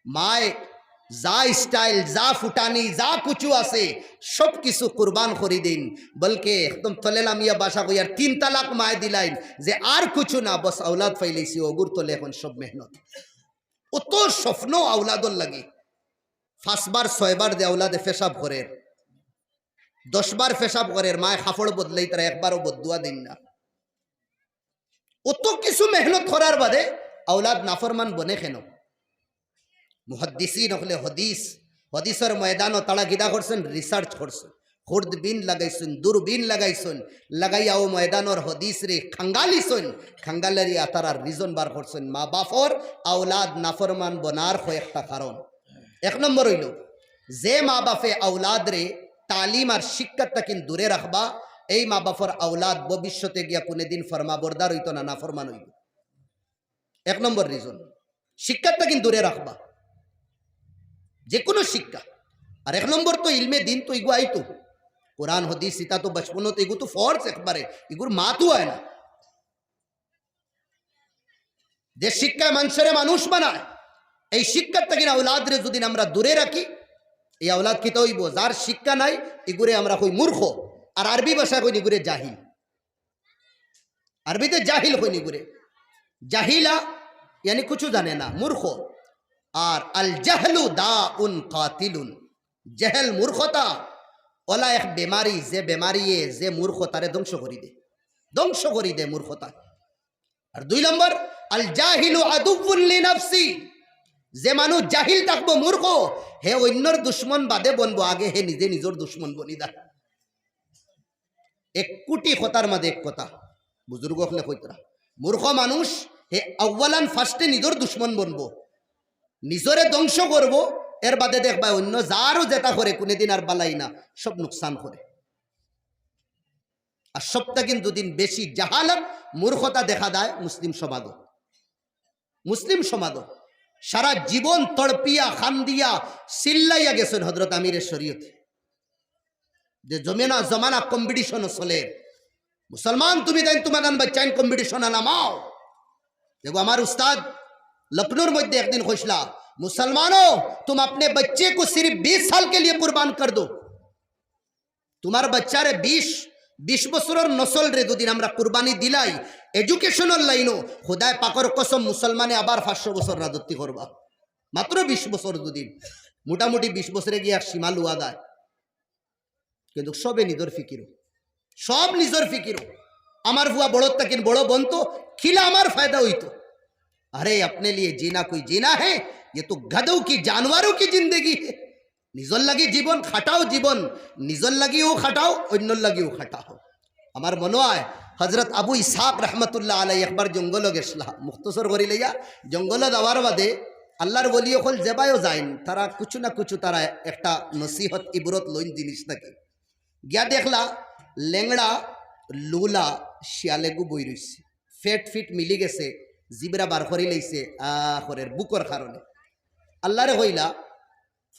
মায় যা স্টাইল, যা ফুটানি, যা কুচু আছে, সব কিছু কুরবান করি দেইন। বলকে একদম তলে লামিয়া বাসা কইয়ার তিন তালাক মায় দিলাইন যে আর কুচু না, বস আওলাদ পাইলাইছি, অগুর তলে এখন সব মেহনত। অত স্বপ্ন আওলাদর লাগি। পাঁচবার ছয়বার যে আওলাদে পেশাব করের, দশবার পেশাব করের, মায় কাপড় বদলাইতরা, একবারও বদদুয়া দেইন না। অত কিছু মেহনত করার বাদে আওলাদ নাফরমান বনে কেনে? মুহাদ্দিসিন অকলে হাদিস, হাদিসর ময়দানো তারা কিতা করছইন? রিসার্চ করছইন। খুর্দবিন লাগাইছইন, দূরবিন লাগাইছইন, লাগাইয়া অউ ময়দানর হাদিসরে খাঙ্গালিছইন, খাঙ্গালাইয়া তারা রিজন বার করছইন। মা বাফর আওলাদ নাফরমান বনার কয়েকটা কারণ। এক নম্বর অইলো, যে মা বাফে আওলাদরে তালিম আর শিক্ষা থাকিন দূরে রাখবা, এই মা বাফর আওলাদ ভবিষ্যতে গিয়া কুনুদিন ফরমাবরদার অইতো না, নাফরমান অইবো। এক নম্বর রিজন, শিক্ষা থাকিন দূরে রাখবা, যে কোনো শিক্ষা। আর এক নম্বর তো ইলমে দিন তো ইগু আইতো, কোরআন হাদিস ইতা তো বচপনত, এগু তো ফরজ একবারে, এগুর মাতউ অয় না। যে শিক্ষায় মানষরে মানুষ বানায়, এই শিক্ষার থাকি আওলাদরে যুদি আমরা দূরে রাখি, এই আওলাদ কিতা অইবো? যার শিক্ষা নাই, ইগুরে আমরা কই মূর্খ, আর আরবি ভাষায় কই ইগুরে জাহিল। আরবিতে জাহিল কইন ইগুরে। জাহিলা ইয়ানি কুছু জানে না, মূর্খ। আর আল জাহলু দাউন কাতিলুন, জেহেল, মূর্খতা, অলা এক বেমারি, যে বেমারিয়ে যে মূর্খতারে ধ্বংস করি দে, ধ্বংস করি দে মূর্খতা। আর দুই নম্বর, আল জাহিলু আদুউন লিনাফসি, যে মানুষ জাহিল থাকবো, মূর্খ, হে অইন্যর দুশমন বাদে বনবো, আগে হে নিজে নিজর দুশমন বনি দা। এক কুটি কথার মাঝে এক কথা, বুজুর্গ অকলে কইতরা, মূর্খ মানুষ হে আউয়ালান ফার্স্টে নিজর দুশমন বনবো, নিজরে ধ্বংস করবো, এর বাদে দেখবা অইন্য যারও যেটা করে কুনুদিন আর বালাই না, সব নুকসান করে। আর সপ্তাহ কিন্তু দিন বেশি জাহালত, মূর্খতা দেখা দেয় মুসলিম সমাজো। মুসলিম সমাজো সারা জীবন তড়পিয়া, খান্দিয়া, চিল্লাইয়া গেছইন হজরত আমিরে শরীয়তে। যে জমেনা, জমানা কম্পিটিশন চলে, মুসলমান তুমি তাইন তুমার তান বাচ্চাইন কম্পিটিশন নামাও। দেখো আমার উস্তাদ লখনৌর মধ্যে একদিন কইছলা, "মুসলমানো, তুম আপনে বচ্চে কো সির্ফ বিশ সাল কে লিয়ে কুরবান কর দো।" তুমার বাচ্চারে বিশ, বিশ বছরর নসলরে যুদি আমরা কুরবানি দিলাই, এডুকেশনর লাইনো, খুদায় পাকর কসম মুসলমানে আবার পাঁচশো বছর রাজত্ব করবা। মাত্র বিশ বছর যুদি, মোটামুটি বিশ বছরে গিয়া এক সীমা লওয়া যায়। কিন্তু সবে নিজর ফিকিরো, সব নিজর ফিকিরো। আমার ফুয়া বড়র থাকিন বড় বনতো, কিলা আমার ফায়দা অইতো। আরে, আপনে লিয়ে জিনা কোই জিনা হে, ইয়ে তো গধৌ কি, জানোয়ারো কি জিন্দেগি হে। নিজর লাগি জীবন খাটাও, জীবন নিজর লাগিও খাটাও, অইন্যর লাগিও খাটাও। আমার মনো অয় হজরত আবু ইসহাক রহমতুল্লাহ আলাই একবার জঙ্গলো গেছলা, মুখতসর করি লইয়া, জঙ্গলো যাওয়ার বাদে আল্লার ওলি অকল যেবায়ও যাইন, তারা কুছু না কুছু তারা একটা নসিহত, ইবরত লইন জিনিস থাকি। গিয়া দেখলা লেংড়া লুলা শিয়ালেগু বই রইছে, ফেট ফিট মিলি গেছে, জিবরা বার করি লইছে, আ, করের ভুকর কারণে। আল্লারে কইলা,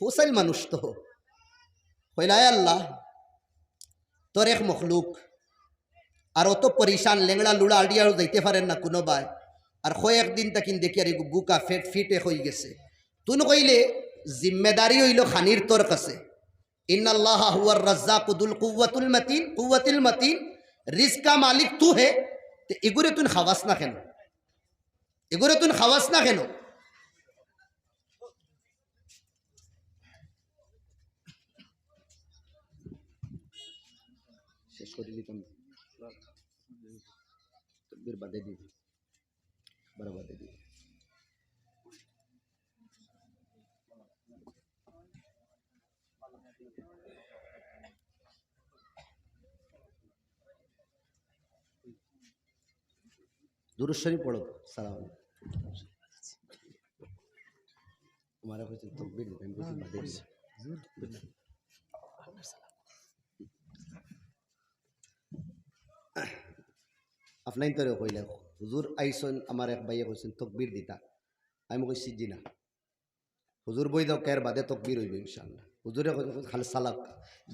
ফসাইল মানুষ তো। কইলা, "এ আল্লাহ, তোর এক মখলুক, আর অত পরিশান, লেংড়া লুড়া আড়িয়াও যাইতে পারের না কুনুবায়, আর কয়েকদিন থাকিন দেখিয়ার এগু ভুকা ফেট ফিটে অইগেছে।" তুন কইলে, "জিম্মেদারি অইলো খানির তোর কাছে। ইন্নাল্লাহা হুয়ার রাজ্জাকু যুল কুওয়াতুল মাতিন, কুওয়াতিল মাতিন, রিজকা মালিক তু হে।" তে ইগুরে তুন খাওয়াস না কেন? ইগুরে তুন খাওয়াস না কেন? শেষ করি দিতাম। তকবীর বাদে দিবি। বারো বাদে দিবি। দুরূদ শরীফ পড়ো। সালাম আলাইকুম। আমারে কইছেন তকবীর দিতে, আমি কইছি বাদে দিবি। আপনাইন তোরে কইলে, হুজুর আইছইন, আমার এক ভাইয়ে কইছেন তকবীর দিতা। আমি কইছি, "জি না।" হুজুর বই দাও, এর বাদে তকবীর অইবো ইনশাআল্লাহ। হুজুরে কইছেন, "খালি সালাক।"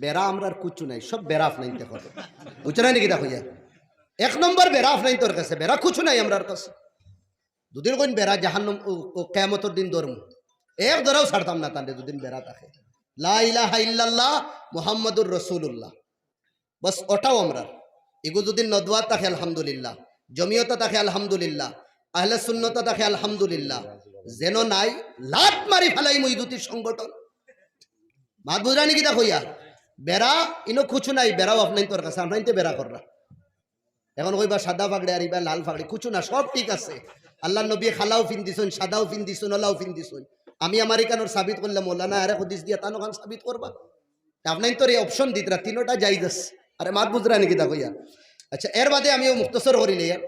বেড়া আমরার কুছু নাই, সব বেড়া আপনাইনতে করো। বুঝছো না নি কিতা কইয়া? এক নম্বর বেড়া আপনাইন তোর কাছে, বেড়া কুছু নাই আমরার কাছে। দুদিন কইন বেড়া জাহান্নাম ও, ও কিয়ামতর দিন ধরমু। এক ধরাও ছাড়তাম না তানরে দুদিন বেড়া থাকে। লা ইলাহা ইল্লাল্লাহ মুহাম্মাদুর রাসূলুল্লাহ। বাস ওটাও আমরার। ইগু যদি নদওয়া থাকে আলহামদুলিল্লাহ, জমিয়তা থাকে আলহামদুলিল্লাহ, আহলে সুন্নতা থাকে আলহামদুলিল্লাহ। যেন নাই, লাত মারি ফালাইমু ই দুটি সংগঠন। মাত বুঝরা নি কিতা কইয়া? বেড়া, ইনো কুছু নাই, বেড়াও আপনাইন তোর কাছে, আপনাইনতে বেড়া কররা। এখন কইবা সাদা পাগড়ি আর ইবা লাল পাগড়ি, কুছু না, সব ঠিক আছে। আল্লার নবী কালাও ফিন্দিছইন, সাদাও ফিন্দিছইন, ওলাও ফিন্দিছইন। আমি আমার ইখানর সাবিত করলে মৌলানা আরে হাদিস দিয়া তান অখান সাবিত করবা। তে আপনাইন তোর এই অপশন দিতরা, তিনোটা জায়েজ আছে। আরে মাত বুঝরা নি কিতা কইয়া? আচ্ছা, এর বাদে আমি ও মুখতসর করি লইয়া।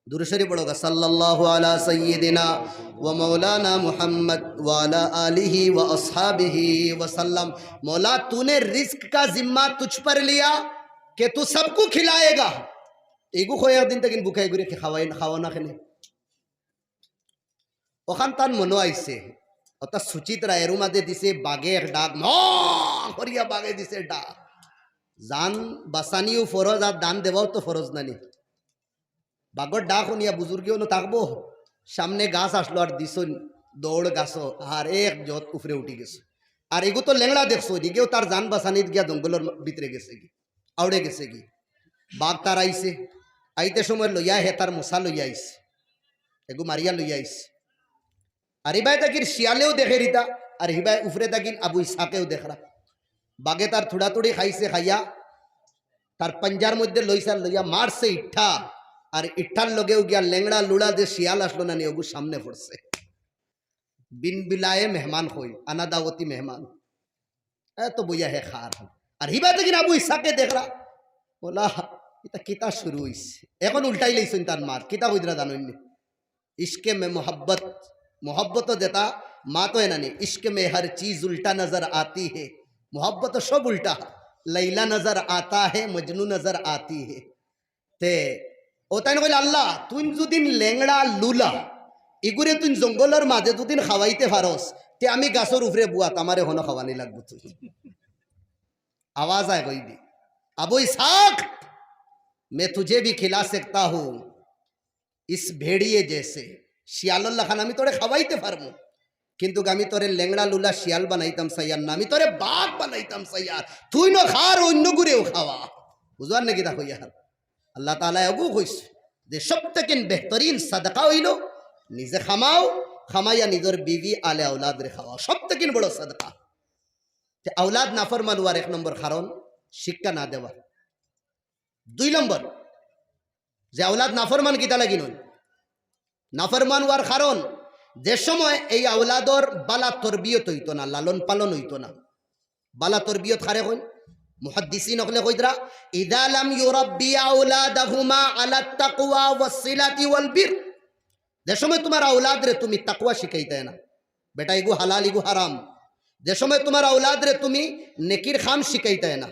দুরূদ শরীফ পড়ো গা, সাল্লাল্লাহু আলা সাইয়্যিদিনা ওয়া মাওলানা মুহাম্মদ ওয়া আলা আলিহি ওয়া আসহাবিহি ওয়া সাল্লাম। "মৌলা, তূনে রিজক কা জিম্মা তুঝ পর লিয়া, কে তু সবকো খিলায়েগা।" ইগু কয় একদিন থাকিন ভুকাই ঘুরে কি খাওয়াই, খাওয়া না কেনে? অখান তান মনো আইছে, অতা সুচিত্রা এরু মাঝে দিছে বাঘে এক ডাক, ম করিয়া বাঘে দিছে ডাক। জান বাঁচানিও ফরজ আর দান দেওয়াও তো ফরজ নানি। বাঘর ডাক হুনিয়া বুজুর্গে অনো থাকবো, সামনে গাছ আসলো আর দিছইন দৌড় গাছো, আর এক জত উপরে উঠি গেছে। আর এগু তো লেংড়া দেখছো, এদিকেও তার জান বাঁচানিত গিয়া জঙ্গলর ভিতরে গেছে গি, আউড়ে গেছে গি। বাঘ তার আইছে, আইতে সময় লইয়া হে তার মশা লইয়া আইছে, এগু মারিয়া লইয়া আইছে। আর হিবায় থাকির শিয়ালেও দেখের ইতা, আর হিবায় উপরে থাকিন আবু ইসহাকেও দেখরা। বাঘে তার থুড়াথুড়ি খাইছে, খাইয়া তার পাঞ্জার মধ্যে লইছে আর লইয়া মারছে ইঠ্ঠা, আর ইঠ্ঠার লগেও গিয়া লেংড়া লুলা যে শিয়াল আসলো নানি, ওগু সামনে পড়ছে। বিন বিলায়ে মেহমান কই, আনা দাওয়াতি মেহমান। এ তো বইয়া হে খার। আর হিবায় থাকিন আবু ইসহাকে দেখরা, বলা, ইতা কিতা শুরু হইছে? এখন উল্টাই লইছইন তার মার, কিতা কইতরা জানইন নি? ইশকে মে মোহাব্বত, মোহাব্বত যেটা মাতো এ নানি, ইশকে মে হর চিজ উল্টা নজর আতি হে, মোহাব্বত সব উল্টা, লাইলা নজর আতা হে, মজনু নজর আতি হে। তে ও তাইন কইলা, "আল্লাহ, তুই যুদিন লেংড়া লুলা, ইগুরে তুই জঙ্গলর মাঝে যুদিন খাওয়াইতে পারস, তে আমি গাছর উপরে বুয়াত, আমারে হনো খাওয়ানি লাগবো তুই।" আওয়াজ আয় কইবি, "আবু ইসহাক, মে তুঝে ভি খিলা সকতা হুঁ, ইস ভেড়িয়ে জেসে, শিয়ালর লাখান আমি তোরে খাওয়াইতে পারমু, কিন্তু আমি তোরে লেংড়া লুলা শিয়াল বানাইতাম চাইয়ার না, আমি তোরে বাঘ বানাইতাম চাইয়ার, তুই ন খার অন্য গুরেও খাওয়া।" বুঝবার নাকি তা কইয়ার? আল্লাহ তাআলা এগু কইছে যে সব থেকে বেহতরিন সাদাকা হইল নিজে খামাও, খামাইয়া নিজর বিবি আলে আওলাদরে খাওয়াও, সব থেকে বড় সাদাকা। তে আওলাদ নাফরমান হওয়ার এক নম্বর কারণ শিক্ষা না দেওয়া। দুই নম্বর, যে আওলাদ নাফরমান কিতা লাগি নয়? নাফরমান হওয়ার কারণ যে সময় এই আওলাদর বালা তরবিয়ত হইতো না, লালন পালন হইতো না। বালা তরবিয়ত কারে কইন? মুহাদ্দিসিন অকলে কইতরা, "ইযা লাম ইউরাব্বি আওলাদাহুমা আলা তাকওয়া ওয়াস সিলাতি ওয়াল বির।" যে সময় তোমার আওলাদরে তুমি তাকওয়া শিখাইতায় না, বেটা, ইগু হালাল, ইগু হারাম। যে সময় তোমার আওলাদরে তুমি নেকির কাম শিখাইতায় না,